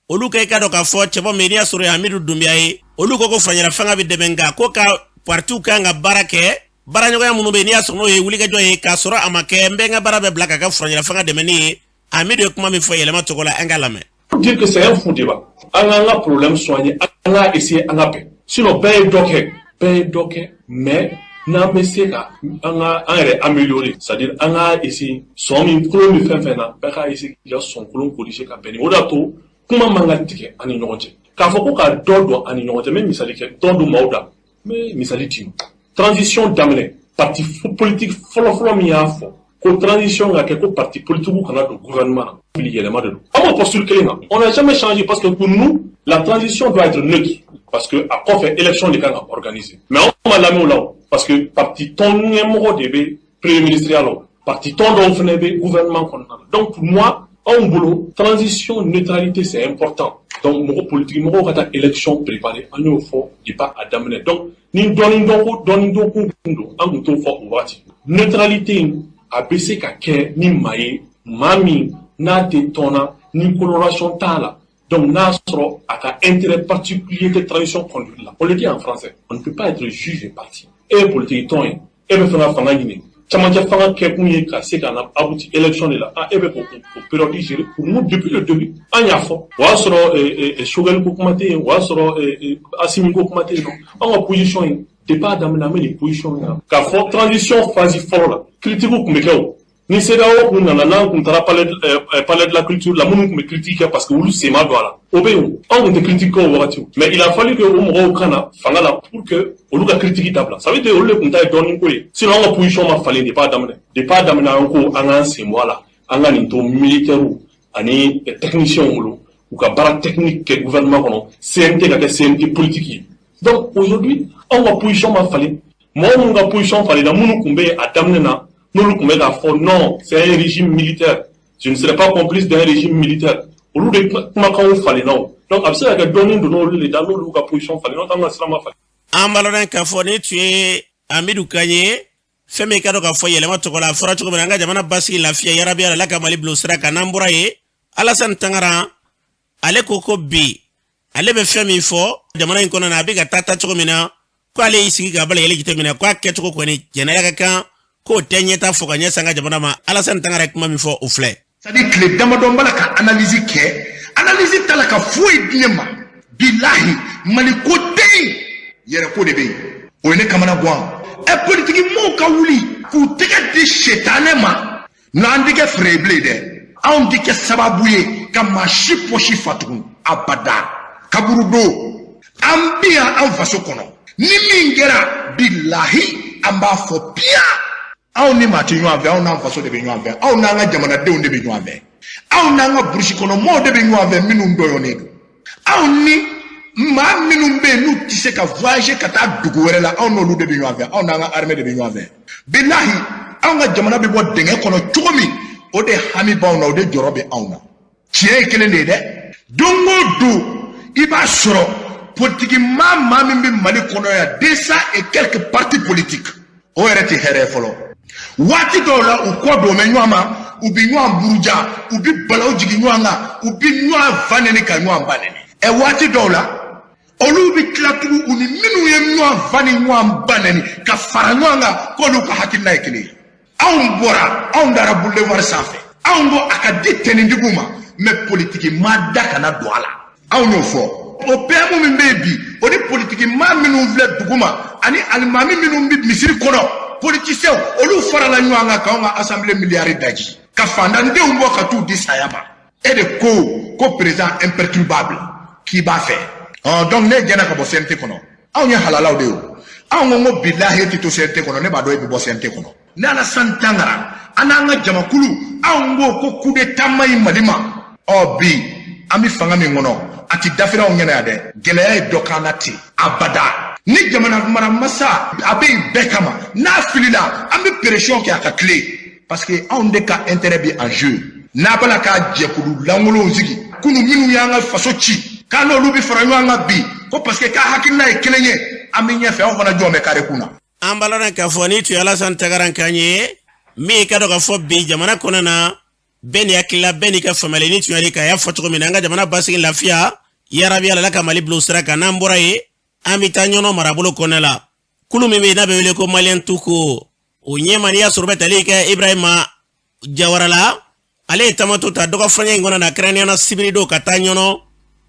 olu ka i ka dɔn k'a fɔ cɛbɔ min n'i y'a sɔrɔ ye Hamidu Dunbiya ye, olu ko ko furancɛla fanga bɛ dɛmɛ, nka ko ka partiw kan ka baara kɛ, baaraɲɔgɔnya minnu bɛ yen n'i y'a sɔrɔ n'o ye wulikajɔ ye, k'a sɔrɔ a ma kɛ n bɛ n ka baara bɛɛ bila ka kɛ furancɛla fanga dɛmɛni ye. Hamidu ye kuma min fɔ yɛlɛma tɔgɔ la, an ka lamɛn. Pour dire que c'est un faux débat. An k'an ka problème soigner, an k'a essayer an ka bɛn. Sinon bɛɛ ye dɔ kɛ, bɛɛ ye dɔ kɛ, mais n'an bɛ se ka an ka an yɛrɛ améliorer, c'est à dire an k'a essayer sɔn min kolon bɛ fɛn fɛn na, bɛɛ k'a essayer k'i ka sɔn kolon corriger ka bɛn ni o de y'a to kuma man ka tigɛ an ni ɲɔgɔn cɛ. K'a fɔ ko ka dɔ don an ni ɲɔgɔn cɛ, n bɛ misali kɛ, dɔ don maaw da, n bɛ misali di. Transition daminɛ, parti politique fɔlɔ-fɔlɔ min y'a fɔ ko transition ka kɛ, ko parti politique kana don gouvernement na, fili yɛlɛma de don. An ma posture kelen kan, on n'a jamais changé, parce que pour nous, la transition doit être neutre, parce que a kɔfɛ, élection de kan ka organiser. Mais anw ma lamɛn o la o, parce que parti tɔn ɲɛmɔgɔ de bɛ premier ministre ya la o, parti tɔn dɔw fana bɛ gouvernement kɔnɔna na. Donc pour moi, anw bolo, transition, neutralité, c'est important. Donc mɔgɔ politique mɔgɔw ka taa élection préparer, an y'o fɔ depuis a daminɛ. Donc ni dɔɔni dɔn ko dɔɔni dɔn kun don, an kun t'o fɔ o waati. Neutralité in, a bɛ se ka kɛ ni maa ye, maa min n'a tɛ tɔn na, ni coloration t'a la, donc n'a sɔrɔ a ka intérêt particulier tɛ transition conduite la. On le dit en français, on ne peut pas être juge et partie. E ye politique tɔn ye, e bɛ fɛ ka fanga ɲini, camancɛ fanga kɛkun ye ka se ka na abouti élection de la, ah, e bɛ k'o période gérer. Pour nous, depuis le début, an y'a fɔ, o y'a sɔrɔ Choguel ko kuma tɛ yen, o y'a sɔrɔ Assimi ko kuma tɛ yen nɔ. An ka position ye, depuis a daminɛ, an bɛ nin position in na k'a fɔ transition phase fɔlɔ la, critique tun bɛ kɛ o ni CEDEAO kun nana, n'an kun taara palais de la culture la, minnu tun bɛ critique kɛ parce que olu sen ma don a la, o bɛ yen o, anw tun tɛ critique kɛ o wagati, mais il a fallu que o mɔgɔw ka na fanga la pour que olu ka critique dabila. Ça veut dire olu de tun ta ye dɔɔnin ko ye. Sinon an ka position ma falen depuis a daminɛ. Depuis a daminɛ, an ko an k'an sen bɔ a la, an ka nin to militaires ani techniciens bolo, u ka baara technique kɛ gouvernement kɔnɔ, CNT ka kɛ CNT politique ye. Donc aujourd'hui, anw ka position ma falen. Mɔgɔ minnu ka position falenna, minnu tun bɛ yen a daminɛ na, n'olu tun bɛ k'a fɔ non, c'est un régime militaire, je ne serai pas complice d'un régime militaire, olu de kumakanw falenna o. Donc a bɛ se ka kɛ dɔɔnin donna olu de da, n'olu ka position falen, n'o tɛ an ka sira ma falen. An b'a lɔn k'a fɔ ni tun ye Amidu kan ye, fɛn min ka dɔn k'a fɔ yɛlɛma tɔgɔ la, a fɔra cogo min na, an ka jamana basigi, lafiya, yarabi Ala ka Mali bila o sira kan. N'an bɔra yen, Alasani Tangara, ale ko ko bi ale bɛ fɛn min fɔ jamana in kɔnɔ na, a bɛ ka taa taa cogo min na, ko ale y'i sigi k'a bala yɛlɛ jateminɛ, ko a kɛcogo kɔni jɛnɛya ka kan, k'o tɛ ɲɛta fɔ ka ɲɛsin an ka jamana ma. Alasani Tangara ye kuma min fɔ, o filɛ. C'est à dire tile damadɔ n b'a la ka analyse kɛ, analyse t'a la ka foyi di ne ma. Bilahi, Mali ko tɛ yen, yɛrɛ ko de bɛ yen. O ye ne kamana gan. Ɛ, politiki mɔɔw ka wuli k'u tɛgɛ di setanɛ ma, n'an tɛ kɛ fɛrɛ ye bilen dɛ. Anw tɛ kɛ sababu ye ka maa si pɔsi fa tugun abada. Kaburudo, an bi yan an faso kɔnɔ, ni min kɛra, bilahi, an b'a fɔ piya. Anw ni maa tɛ ɲɔgɔn fɛ, anw n'an faso de bɛ ɲɔgɔn fɛ, anw n'an ka jamanadenw de bɛ ɲɔgɔn fɛ, anw n'an ka burusi kɔnɔ mɔɔw de bɛ ɲɔgɔn fɛ minnu dɔyɔnnen don. Anw ni maa minnu bɛ yen n'u tɛ se ka voyager ka taa dugu wɛrɛ la, anw n'olu de bɛ ɲɔgɔn fɛ, anw n'an ka armée de bɛ ɲɔgɔn fɛ. Bilahi, anw ka jamana bɛ bɔ dingɛ kɔnɔ cogo min, o de hami b'anw na, o de jɔrɔ bɛ anw na. Tiɲɛ ye kelen de ye dɛ. Don o don, i b'a sɔrɔ politiki maa maa min bɛ Mali kɔnɔ yan, 200 et quelques partis politiques, o yɛrɛ tɛ hɛrɛ ye fɔlɔ. Waati dɔw la, u kɔ don bɛ ɲɔgɔn ma, u bɛ ɲɔgɔn buruja, u bɛ balawu jigin ɲɔgɔn kan, u bɛ ɲɔgɔn fa nɛni ka ɲɔgɔn ba nɛni. Ɛ, waati dɔw la, olu bɛ tila tugun, u ni minnu ye ɲɔgɔn fa ni ɲɔgɔn ba nɛni, ka fara ɲɔgɔn kan k'olu ka hakilina ye kelen ye. Anw bɔra, anw dara boulevard sanfɛ, anw ko a ka di tɛnɛntigiw ma, mais politiki maa da kana don a la. Anw y'o fɔ. O PM min bɛ yen bi, o ni politiki maa minnu filɛ dugu ma, ani alimami minnu bɛ misiri kɔnɔ, politiciens, olu farala ɲɔgɔn kan k'anw ka assemblée miliyari daji, ka fantandenw bɔ ka t'u di saya ma. E de ko ko président imperturbable k'i b'a fɛ. Ɔ, donc ne gɛnna ka bɔ CNT kɔnɔ. Anw ye halalaw de ye o. Anw ko bilahi e tɛ to CNT kɔnɔ, ne b'a dɔn e bɛ bɔ CNT kɔnɔ. Ne Alassane Tangara, an n'an ka jamakulu, anw ko ko coup d'état man ɲi Mali ma. Ɔ bi an bɛ fanga min kɔnɔ, a ti dafiri anw ɲɛna yan dɛ. Gɛlɛya ye dɔ k'an na ten abada. Ni jamana mara masa a bɛ yen bɛɛ kama, n'a filila an bɛ pression kɛ a ka tilen, parce que anw de ka intérêt bɛ en jeu. N'a b'a la ka jɛkulu lankolonw sigi kunu minnu y'an ka faso ci, k'an n'olu bɛ fara ɲɔgɔn kan bi ko parce que k'a hakilina ye kelen ye, an bɛ ɲɛfɛ, anw fana jɔn bɛ kare kun na. An b'a lɔn k'a fɔ ni tun ye Alassane Tagara kan ye min ye ka dɔn k'a fɔ bi jamana kɔnɔ na, bɛɛ n'i hakilila, bɛɛ n'i ka faamuyali. Ni tun y'ale k'a y'a fɔ cogo min na, an ka jamana basigi, lafiya yarabi, Ala ka Mali bila o sira kan. N'an bɔra yen, an bɛ taa Ɲɔnɔ marabolo kɔnɔ la. Kulu min bɛ yen n'a bɛ wele ko Malien Tuko, o ɲɛma n'i y'a sɔrɔ bɛ tali kɛ Ibrahima Jawara la, ale ye tamato ta dɔgɔ furancɛ in kɔnɔ na, kɛrɛnkɛrɛnnenya la sibiridon, ka taa Ɲɔnɔ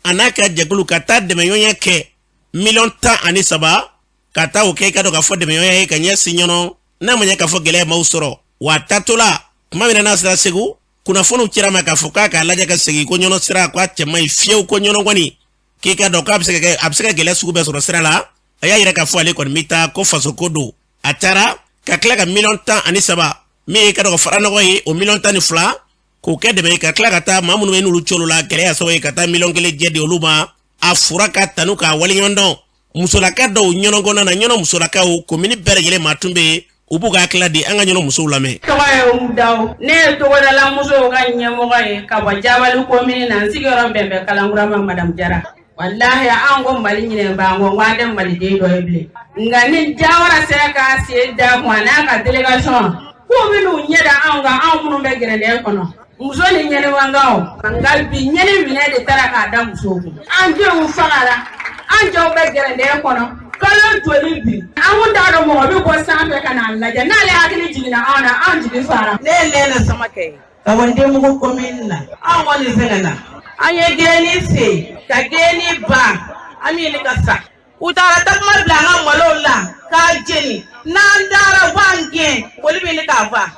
a n'a ka jɛkulu ka taa dɛmɛɲɔgɔnya kɛ miliyɔn 13, ka taa o kɛ i ka dɔn k'a fɔ dɛmɛɲɔgɔnya ye ka ɲɛsin Ɲɔnɔ, n'a ma ɲɛ k'a fɔ gɛlɛya maaw sɔrɔ. Wa a taatɔla tuma min na n'a sera Segu, kunnafoniw cira ma k'a fɔ k'a k'a lajɛ ka segin, ko Ɲɔnɔ sira k'a cɛ man ɲi fiyewu, ko Ɲɔnɔ kɔni k'i ka dɔn k'a bɛ se ka kɛ, a bɛ se ka gɛlɛya sugu bɛɛ sɔrɔ sira la. A y'a yira k'a fɔ ale kɔni bɛ taa, ko fasoko don. A taara ka tila ka miliyɔn 13 min ye ka dɔgɔ fara nɔgɔ ye, o miliyɔn 12 k'o kɛ dɛmɛ ye, ka tila ka taa maa minnu bɛ n'olu colo la gɛlɛya sababu ye, ka taa miliyɔn 1 jɛ di olu ma. A fura ka tanu k'a waleɲuman dɔn musolaka dɔw Ɲɔnɔ kɔnɔna na. Ɲɔnɔ musolakaw, komini bɛɛ lajɛlen maa tun bɛ yen, u b'u ka hakilila di. An ka Ɲɔnɔ musow lamɛn. Tɔgɔ ye Umu Daw, ne ye togodala musow ka ɲɛmɔgɔ ye ka bɔ Jabali komini na. N sigiyɔrɔ bɛn bɛ Kalankura ma, Madamu Jara. Walahi, an ko Mali ɲinɛ b'an kɔ, ko an tɛ maliden dɔ ye bilen. Nka ni Jawara sera k'a sen da kun, a n'a ka délégation, k'u bɛn'u ɲɛ da anw kan, anw minnu bɛ gɛrɛndɛn kɔnɔ, muso ni ɲɛnɛmankanw. Nka bi ɲɛni minɛ de taara k'a da musow kun. An denw fagara, an jɔw bɛ gɛrɛndɛn kɔnɔ kalo joli bi, an kun t'a dɔn mɔgɔ bɛ bɔ sanfɛ ka n'a lajɛ. N'ale hakili jiginna anw na, anw jigi fara. Ne ye Lɛnɛ Samakɛ ye ka bɔ Ndenbugu komini na. Anw kɔni sɛgɛnna, an ye gɛnni sen ka gɛnni ban, an bɛ ɲini ka sa. U taara takuma bila an ka malow la k'a jeni. N'an taara, u b'an gɛn, boli bɛ ɲini k'a fa.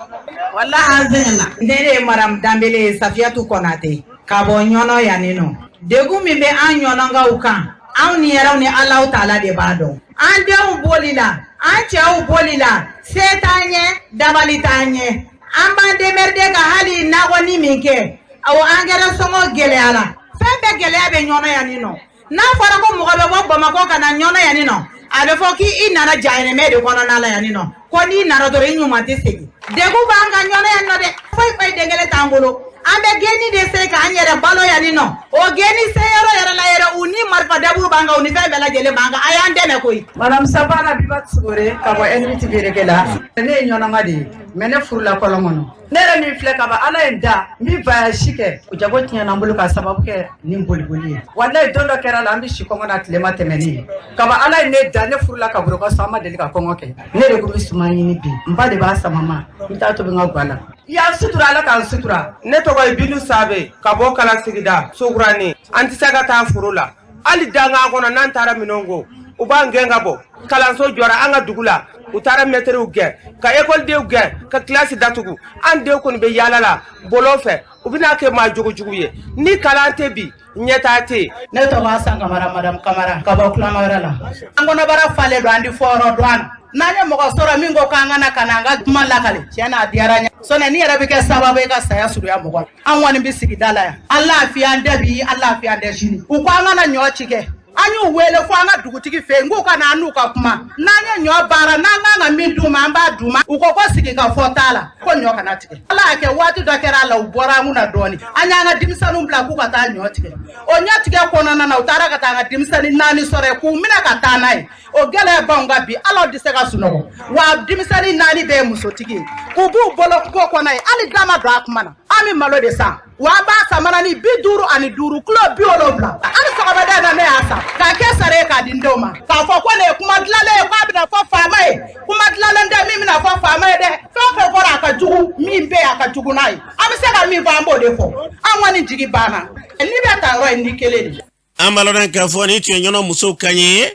Walahi, an sɛgɛnna. Ne de ye Madamu Danbele ye, Safiyatu Kɔnate, ka bɔ Ɲɔnɔ yan nin nɔ. Degun min bɛ an Ɲɔnɔnkaw kan, anw ni yɛrɛw ni Alahu taala de b'a dɔn. An denw boli la, an cɛw boli la, se t'an ɲɛ, dabali t'an ɲɛ. An b'an démerder ka hali nakɔni min kɛ, o engrais sɔngɔ gɛlɛyara, fɛn bɛɛ gɛlɛya bɛ Ɲɔnɔ yan nin nɔ. N'a fɔra ko mɔgɔ bɛ bɔ Bamakɔ ka na Ɲɔnɔ yan nin nɔ, a bɛ fɔ k'i nana jahanɛmɛ de kɔnɔna la yan nin nɔ, ko n'i nana dɔrɔn i ɲuman tɛ segin. Degun b'an kan Ɲɔnɔ yan nɔ dɛ, foyi foyi den kelen t'an bolo. An bɛ geni de se k'an yɛrɛ balo yan nin nɔ. O geni se yɔrɔ yɛrɛ la yɛrɛ, u ni marifa daburu b'an kan, u ni fɛn bɛɛ lajɛlen b'an kan. A y'an dɛmɛ koyi. Madame Sabara Bibat Sugore ka bɔ N8 Bereke la. Ne ye Ɲɔnɔnka de ye, mais ne furula kɔlɔn kɔnɔ. Ne yɛrɛ min filɛ kaban, Ala ye n da, n bɛ voyage kɛ, jago tiɲɛna n bolo ka sababu kɛ nin boliboli ye. Walayi, don dɔ kɛra la, an bɛ si kɔngɔ na tilema tɛmɛnen ye. Kaban Ala ye ne da, ne furula ka bolo ka so, an ma deli ka kɔngɔ kɛ. Ne de tun bɛ suman ɲini bi, n ba de b'a sama ma, n bɛ taa tobi n ka ga la. Y'an sutura, Ala k'an sutura. Ne tɔgɔ ye Binu Sabe ka bɔ Kala sigida Sokuranin. An tɛ se ka taa foro la, hali dangan kɔnɔ n'an taara minɛn ko, u b'an gɛn ka bɔ. Kalanso jɔra an ka dugu la, u taara mɛtiriw gɛn, ka ekɔlidenw gɛn, ka kilasi datugu. An denw kɔni bɛ yaala la bɔlɔn fɛ, u bɛna kɛ maa jogojugu ye. Ni kalan tɛ bi, ɲɛtaa tɛ yen. Ne tɔgɔ Asan Kamara, Madame Kamara, ka bɔ Kulamawɛrɛ la. An kɔnɔbara falen don, an di fɔyɔrɔ dɔn an na. N'an ye mɔgɔ sɔrɔ min ko k'an ka na ka na an ka kuma lakale, tiɲɛ na a diyara n ye. Sɔnni ni yɛrɛ bɛ kɛ sababu ye ka saya surunya mɔgɔ la. An kɔni bɛ sigida la yan, an lafiya an tɛ bi, an lafiya an tɛ sini. U ko an kana ɲɔ ci kɛ, an y'u wele fo an ka dugutigi fɛ yen k'u ka na an n'u ka kuma. N'an ye ɲɔ baara, n'an kan ka min d'u ma, an b'a d'u ma. U ko ko sigi ka fɔ t'a la, ko ɲɔ kana tigɛ. Ala y'a kɛ waati dɔ kɛra a la, u bɔra an kunna dɔɔni. An y'an ka denmisɛnninw bila k'u ka taa ɲɔ tigɛ. O ɲɔ tigɛ kɔnɔna na, u taara ka taa an ka denmisɛnnin 4 sɔrɔ yen k'u minɛ ka taa n'a ye. O gɛlɛya b'anw kan bi, ala tɛ se ka sunɔgɔ wa. Denmisɛnnin 4 bɛɛ ye musotigi ye, u b'u bolo kungo kɔnɔ yen, hali da ma don a kuma na. An bɛ malo de san wa, an b'a san mana ni 55, kilo 70. Hali sɔgɔmada in na, ne y'a san k'a kɛ sara ye k'a di n denw ma. K'a fɔ ko nin ye kuma dilanlen ye k'a bɛna fɔ faama ye, kuma dilanlen tɛ min bɛna fɔ faama ye dɛ. Fɛn o fɛn fɔra, a ka jugu min bɛ yen, a ka jugu n'a ye. An bɛ se ka min fɔ, an b'o de fɔ. An kɔni jigi banna, n'i bɛ ta yɔrɔ ye ni kelen de ye. An b'a lɔn k'a fɔ nin tun ye Ɲɔnɔ musow kan ye.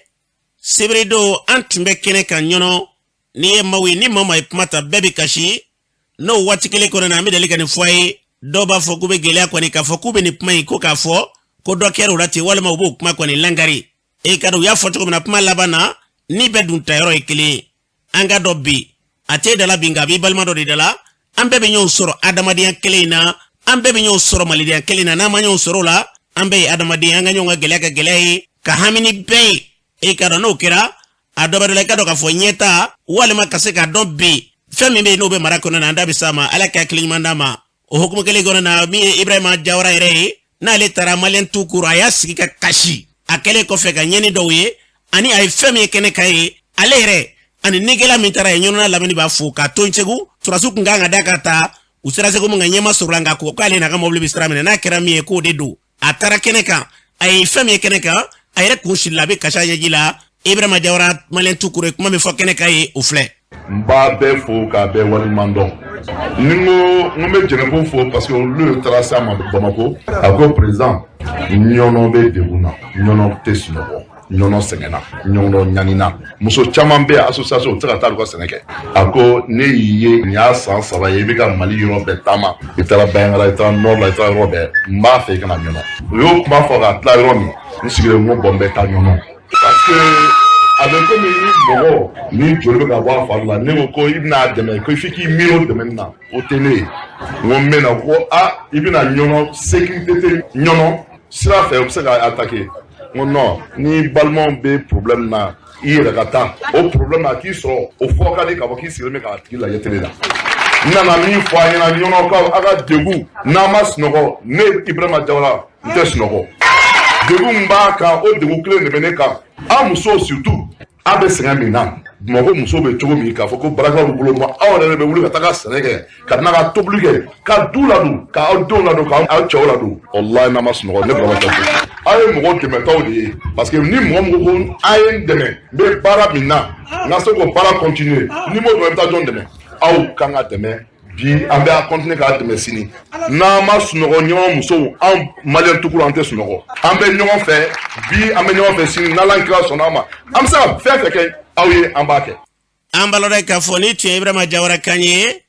Seberidon an tun bɛ kɛnɛ kan Ɲɔnɔ. N'i ye maaw ye, ni maa maa ye kuma ta, bɛɛ bɛ kasi. N'o waati kelen kɔnɔ na, an bɛ deli ka nin fɔ a ye. Dɔw b'a fɔ k'u bɛ gɛlɛya kɔni k'a fɔ k'u bɛ nin kuma in ko k'a fɔ ko dɔ kɛra u la ten, walima u b'o kuma kɔni langari. E ka dɔn u y'a fɔ cogo min na kuma laban na, Ni bɛɛ dun tayɔrɔ ye kelen ye, an ka dɔn bi a t'e da la bi, nka a b'i balima dɔ de da la. An bɛɛ bɛ ɲɔgɔn sɔrɔ adamadenya kelen in na, an bɛɛ bɛ ɲɔgɔn sɔrɔ malidenya kelen na. N'an ma ɲɔgɔn sɔrɔ o la, an bɛɛ ye adamaden, an ka ɲɔgɔn ka gɛlɛya ka gɛlɛya ye, ka hami ni bɛɛ ye. E ka dɔn n'o kɛra, a dɔ bɛ dɔ la. I ka dɔn k'a fɔ ɲɛta walima ka se k'a dɔn bi fɛn min bɛ yen n'o bɛ mara kɔnɔ na, an da bɛ s'a ma. Ala ka hakili ɲuman d'a ma. O hukumu kelen kɔnɔ na, min ye Ibrahima Jawara yɛrɛ ye, n'ale taara Malien tout court, a y'a sigi ka kasi a kɛlen kɔfɛ ka ɲɛni dɔw ye ani a ye fɛn min ye kɛnɛ kan ye, ale yɛrɛ ani nigɛla min taara yen. Ɲɔnɔna lamini b'a fo k'a to Segu. Sɔrɔdasiw kun kan ka da ka taa, u sera Segu min ka ɲɛma sɔrɔ la, nka ko k'ale n'a ka mɔbili bɛ sira minɛ, n'a kɛra min ye k'o de don. A taara kɛnɛ kan, a ye fɛn min ye kɛnɛ kan, a yɛrɛ kun sirila, a bɛ kasi a ɲɛji la. Ibrahima Jawara, Malien tout court, ye kuma min fɔ kɛnɛ kan ye, o filɛ. N b'a bɛɛ fo k'a bɛɛ waleɲuman dɔn. Ni n ko n bɛ Jɛnɛko fo, parce que olu de taara s'a ma Bamako. A ko président, Ɲɔnɔ bɛ degun na, Ɲɔnɔ tɛ sunɔgɔ, Ɲɔnɔ sɛgɛnna, Ɲɔnɔ ɲanina, muso caman bɛ yan, association, u tɛ se ka taa u ka sɛnɛ kɛ. A ko ne y'i ye, nin y'a san 3 ye, i bɛ ka Mali yɔrɔ bɛɛ taama, i taara Bandiagara, i taara nord la, i taara yɔrɔ bɛɛ, n b'a fɛ i ka na Ɲɔnɔ. U y'o kuma fɔ k'a tila yɔrɔ min, n sigilen n ko bon, n bɛ taa Ɲɔnɔ, parce que a bɛ komi ni mɔgɔ ni joli bɛ ka bɔ a fari la, ne ko ko i bɛna a dɛmɛ, ko f'i k'i miiri o dɛmɛni na, o tɛ ne ye. N ko n bɛ na, ko a i bɛna Ɲɔnɔ, sécurité tɛ Ɲɔnɔ sira fɛ, u bɛ se ka attaquer. N ko non, ni balimaw bɛ problème na, i yɛrɛ ka taa o problème na, a k'i sɔrɔ o fɔ ka di k'a fɔ k'i sigilen bɛ k'a tigi lajɛ télé la. N nana min fɔ a ɲɛna, Ɲɔnɔkaw, a ka degun, n'an ma sunɔgɔ, ne Ibrahima Jawara n tɛ sunɔgɔ. Degun min b'a kan, o degun kelen de bɛ ne kan. An musow surtout, an bɛ sɛgɛn min na Bamakɔ, musow bɛ cogo min k'a fɔ ko baarakɛlaw b'u bolo ma, aw yɛrɛ de bɛ wuli ka taga sɛnɛ kɛ, ka na ka tobili kɛ, ka du ladon, ka aw denw ladon, ka aw cɛw ladon. Walayi, n'an ma sunɔgɔ, ne Burama tɛ. Aw ye mɔgɔ dɛmɛtaw de ye, parce que ni mɔgɔ min ko ko a ye n dɛmɛ, n bɛ baara min na, n ka se k'o baara continuer, ni m'o dɛmɛ, n bɛ taa jɔn dɛmɛ? Aw kan ka dɛmɛ bi, an bɛ a continuer k'a dɛmɛ sini. N'an ma sunɔgɔ, ɲɔgɔn musow, an Malien tout court, an tɛ sunɔgɔ. An bɛ ɲɔgɔn fɛ bi, an bɛ ɲɔgɔn fɛ sini, n'Ala kira sɔnna a ma, an bɛ se ka fɛn fɛn kɛ aw ye, an b'a kɛ. An balɔdɔ k'a fɔ ni tun ye Ibrahima Jawara kan ye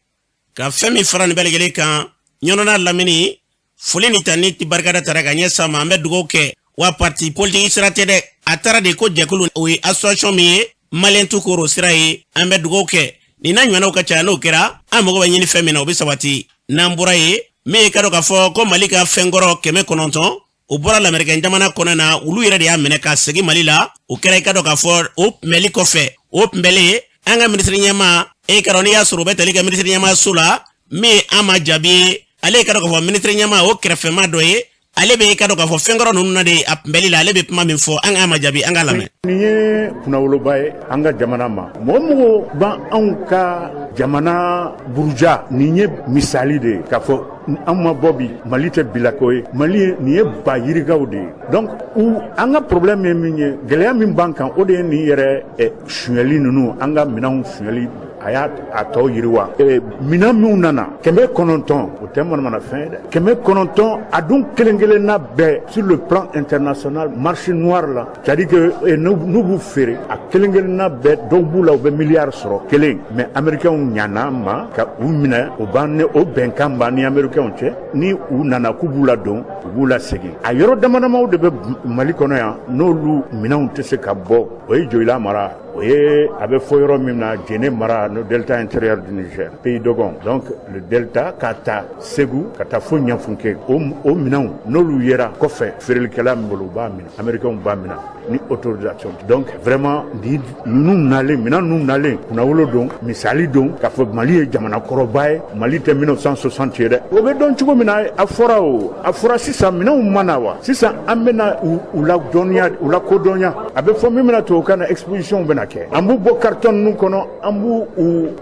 ka fɛn min fara nin bɛɛ lajɛlen kan. Ɲɔnɔna lamini, foli ni ta ni barikada tara ka ɲɛ sa ma. An bɛ dugawu kɛ wa parti politique sira tɛ dɛ, a taara de ko jɛkulu, o ye association min ye Malien tout court, o sira ye. An bɛ dugawu kɛ nin n'a ɲɔgɔnnaw ka ca, n'o kɛra an mago bɛ ɲini fɛn min na, o bɛ sabati. N'an bɔra yen, min ye ka dɔn k'a fɔ ko Mali ka fɛnkɔrɔ 900, o bɔra lamɛrikɛn jamana kɔnɔ na, olu yɛrɛ de y'a minɛ ka segin Mali la. O kɛra, i ka dɔn k'a fɔ o kunbɛli kɔfɛ, o kunbɛlen an ka minisiri ɲɛmaa, e ka dɔn n'i y'a sɔrɔ o bɛ tali kɛ minisiri ɲɛmaa so la, min ye an ma jaabi ye, ale ye ka dɔn k'a fɔ minisiri ɲɛmaa o kɛrɛfɛma dɔ ye, ale bɛ ka dɔn k'a fɔ fɛnkɔrɔ ninnu na de a kunbɛli la, ale bɛ kuma min fɔ, an k'a ma jaabi, an k'a lamɛn. Nin ye kunnawoloba ye an ka jamana ma. Mɔgɔ mɔgɔ b'an anw ka jamana buruja, nin ye misali de ye k'a fɔ an ma bɔ bi, Mali tɛ bilako ye. Mali ye nin ye ba yirikaw de ye. Donc u an ka problème ye min ye, gɛlɛya min b'an kan, o de ye nin yɛrɛ sonyɛli ninnu, an ka minɛnw sonyɛli, a y'a a tɔ yiriwa. Minɛn minnu nana 900, o tɛ manamana fɛn ye dɛ. 900, a dun kelen kelenna bɛɛ, sur le plan international, marché noir la, c'est à dire que n'u b'u feere a kelen kelenna bɛɛ, dɔw b'u la u bɛ miliyari sɔrɔ kelen. Mais américains ɲana ma ka u minɛ, o b'an ni o bɛnkan b'an ni américains cɛ. Ni u nana k'u b'u ladon, u b'u lasegin. A yɔrɔ dama damaw de bɛ Mali kɔnɔ yan n'olu minɛnw tɛ se ka bɔ, o ye Joyila mara, o ye a bɛ fɔ yɔrɔ min na Jene mara, no delta intérieur du Niger, pays Dogon, donc le delta ka taa Segu ka taa fo Ɲafunke. O minɛnw, n'olu yera kɔfɛ feerelikɛla min bolo, u b'a minɛ, américains b'a minɛ ni autorisation. Donc vraiment, ni ninnu nalen, minɛn ninnu nalen, kunnawolo don, misali don k'a fɔ Mali ye jamana kɔrɔba ye. Mali tɛ 1960 ye dɛ. O bɛ dɔn cogo min na, a fɔra, o a fɔra sisan, minɛnw ma na wa sisan an bɛna u la dɔnniya, u la kodɔnya. A bɛ fɔ min bɛna tubabukan na, exposition bɛna kɛ, an b'u bɔ carton ninnu kɔnɔ, an b'u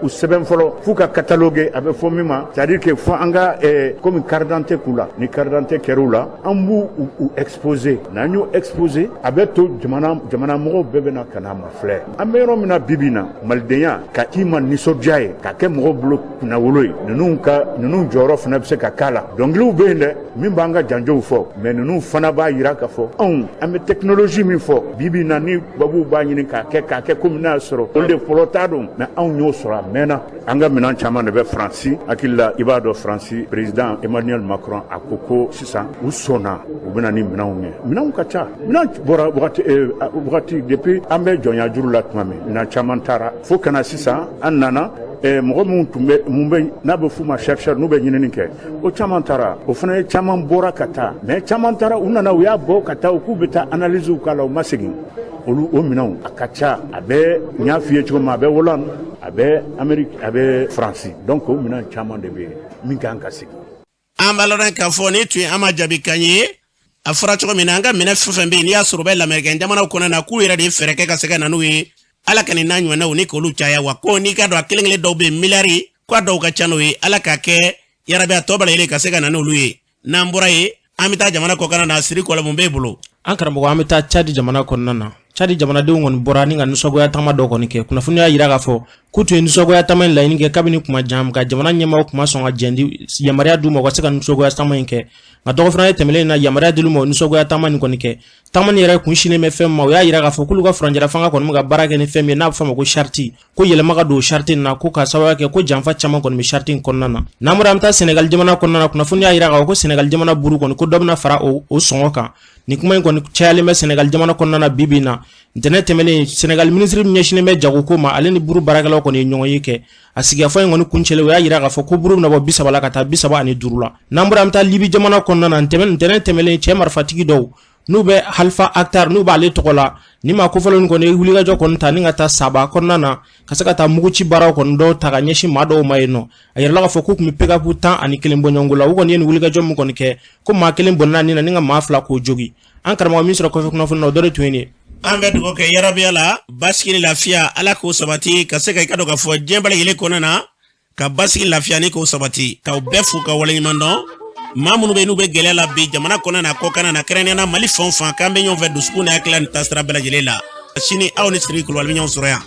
u sɛbɛn fɔlɔ f'u ka cataloguer, a bɛ fɔ min ma, c'est à dire que fo an ka komi carte d'identité k'u la. Ni carte d'identité kɛr'u la, an b'u u exposer. N'an y'u exposer, a bɛ to jamana mɔgɔw bɛɛ bɛna ka na ma filɛ. An bɛ yɔrɔ min na bi bi in na, malidenya ka k'i ma nisɔndiya ye, ka kɛ mɔgɔw bolo kunnawolo ye. Ninnu ka ninnu jɔyɔrɔ fana bɛ se ka k'a la. Dɔnkiliw bɛ yen dɛ min b'an ka janjow fɔ, mais ninnu fana b'a yira k'a fɔ anw an bɛ technologie min fɔ bi bi in na, ni tubabuw b'a ɲini k'a kɛ kɛ komi n'a y'a sɔrɔ olu de fɔlɔ ta don, mais anw y'o sɔrɔ a mɛnna. An ka minɛn caman de bɛ Faransi. Hakili la, i b'a dɔn, Faransi président Emmanuel Macron, a ko ko sisan u sɔnna, u bɛna ni minɛnw ye. Minɛnw ka ca, minɛn bɔra wagati wagati depuis an bɛ jɔnya juru la tuma min, minɛn caman taara fo ka na sisan an nana mɔgɔ minnu tun bɛ mun bɛ n'a bɛ f'u ma chercheur, n'u bɛ ɲinini kɛ, o caman taara, o fana ye caman bɔra ka taa, mais caman taara, u nana, u y'a bɔ ka taa, u k'u bɛ taa analyse k'a la, u ma segin. Olu o minɛnw a ka ca, a bɛ, n y'a f'i ye cogo min, a bɛ Hollande, a bɛ Amérique, a bɛ Faransi. Donc o minɛn caman de bɛ yen min kan ka segin. An b'a lɔn k'a fɔ ni tun ye an ma jaabi kan ye. A fɔra cogo min na, an ka minɛn fɛn fɛn bɛ yen, n'i y'a sɔrɔ u bɛ lamɛrikɛn jamanaw kɔnɔ na, k'u yɛrɛ de ye fɛɛrɛ kɛ ka se ka na n'u ye. Ala ka nin n'a ɲɔgɔnnaw ni k'olu caya wa. Ko n'i ka dɔn a kelen kelen dɔw bɛ yen miliyari, ko a dɔw ka ca n'o ye. Ala k'a kɛ yarabi, a tɔ bɛɛ lajɛlen ka se ka na n'olu ye. N'an bɔra yen, an bɛ taa jamana kɔkanna na. Siri kɔlɔ, mun b'e bolo? An karamɔgɔ, an bɛ taa Cadi jamana kɔnɔna na. Cadi jamanadenw kɔni bɔra ni ka nisɔngoya taama dɔ kɔni kɛ. Kunnafoni y'a jira k'a fɔ k'u tun ye nisɔngoya taama in laɲini kɛ kabini kuma jan, nka jamana ɲɛmaaw tun ma sɔn ka jɛn di yamaruya d'u ma u ka se ka nisɔngoya taama in kɛ. Nka dɔgɔfura tɛmɛnen in na, yamaruya dil'u ma nisɔngoya taama nin kɔni kɛ. Taama nin yɛrɛ kun sinnen bɛ fɛn ma, o y'a jira k'a fɔ k'olu ka furancɛla fanga kɔni bɛ ka baara kɛ ni fɛn min ye n'a bɛ f'a ma ko charte, ko yɛlɛma ka don charte in na, ko ka sababu kɛ ko janfa caman kɔni bɛ charte in kɔnɔna na. N'an bɔra, an bɛ taa Senegal jamana kɔnɔna na. Kunnafoni y'a jira k'a fɔ ko Senegal jamana buru kɔni, ko dɔ bɛna fara o sɔngɔ kan. Nin kuma in kɔni cayalen bɛ Senegal jamana kɔnɔna na bi bi in na. Ntɛnɛn tɛmɛnen, Senegal minisiri min ɲɛsinnen bɛ jagoko ma, ale ni buru baarakɛlaw kɔni ye ɲɔgɔn ye kɛ. A sigikafɔ in kɔni kuncɛlen, o y'a jira k'a fɔ ko buru bɛna bɔ 30 la ka taa 35 la. N'an bɔra, an bɛ taa Libi jamana kɔnɔna na. Ntɛnɛn tɛmɛnen, cɛ marifatigi dɔw n'u bɛ Halifa Haftar, n'u b'ale tɔgɔ la, ni maa kofɔlen kɔni ye wulikajɔ kɔni ta ni ka taa Saba kɔnɔna na, ka se ka taa muguci baaraw kɔni dɔw ta ka ɲɛsin maa dɔw ma yen nɔ. A yirala k'a fɔ k'u tun bɛ pick-up 11 bɔɲɔgɔnko la. U kɔni ye nin wulikajɔ min kɔni kɛ, ko maa kelen bɔnɛna ni na ni ka maa 2 k'o jogi. An karamɔgɔ, min sɔrɔ kɔfɛ kunnafoni na, o dɔ de tun ye nin ye. An bɛ dugawu kɛ yarabiya la, basigi ni lafiya, Ala k'o sabati, ka se ka i ka dɔn k'a fɔ diɲɛ bɛɛ lajɛlen kɔnɔna na, ka basigi lafiya ni k'o sabati. K'aw bɛɛ fo ka waleɲuman dɔn. Maa minnu bɛ n'u bɛ gɛlɛya la bi jamana kɔnɔ na, kɔkan na, kɛrɛnkɛrɛnnenya la Mali fan o fan, k'an bɛ ɲɔgɔn fɛ dusukun ni hakilila ni taasira bɛɛ lajɛlen la. Sini, aw ni Siriki Kulubali bɛ ɲɔgɔn sɔrɔ yan.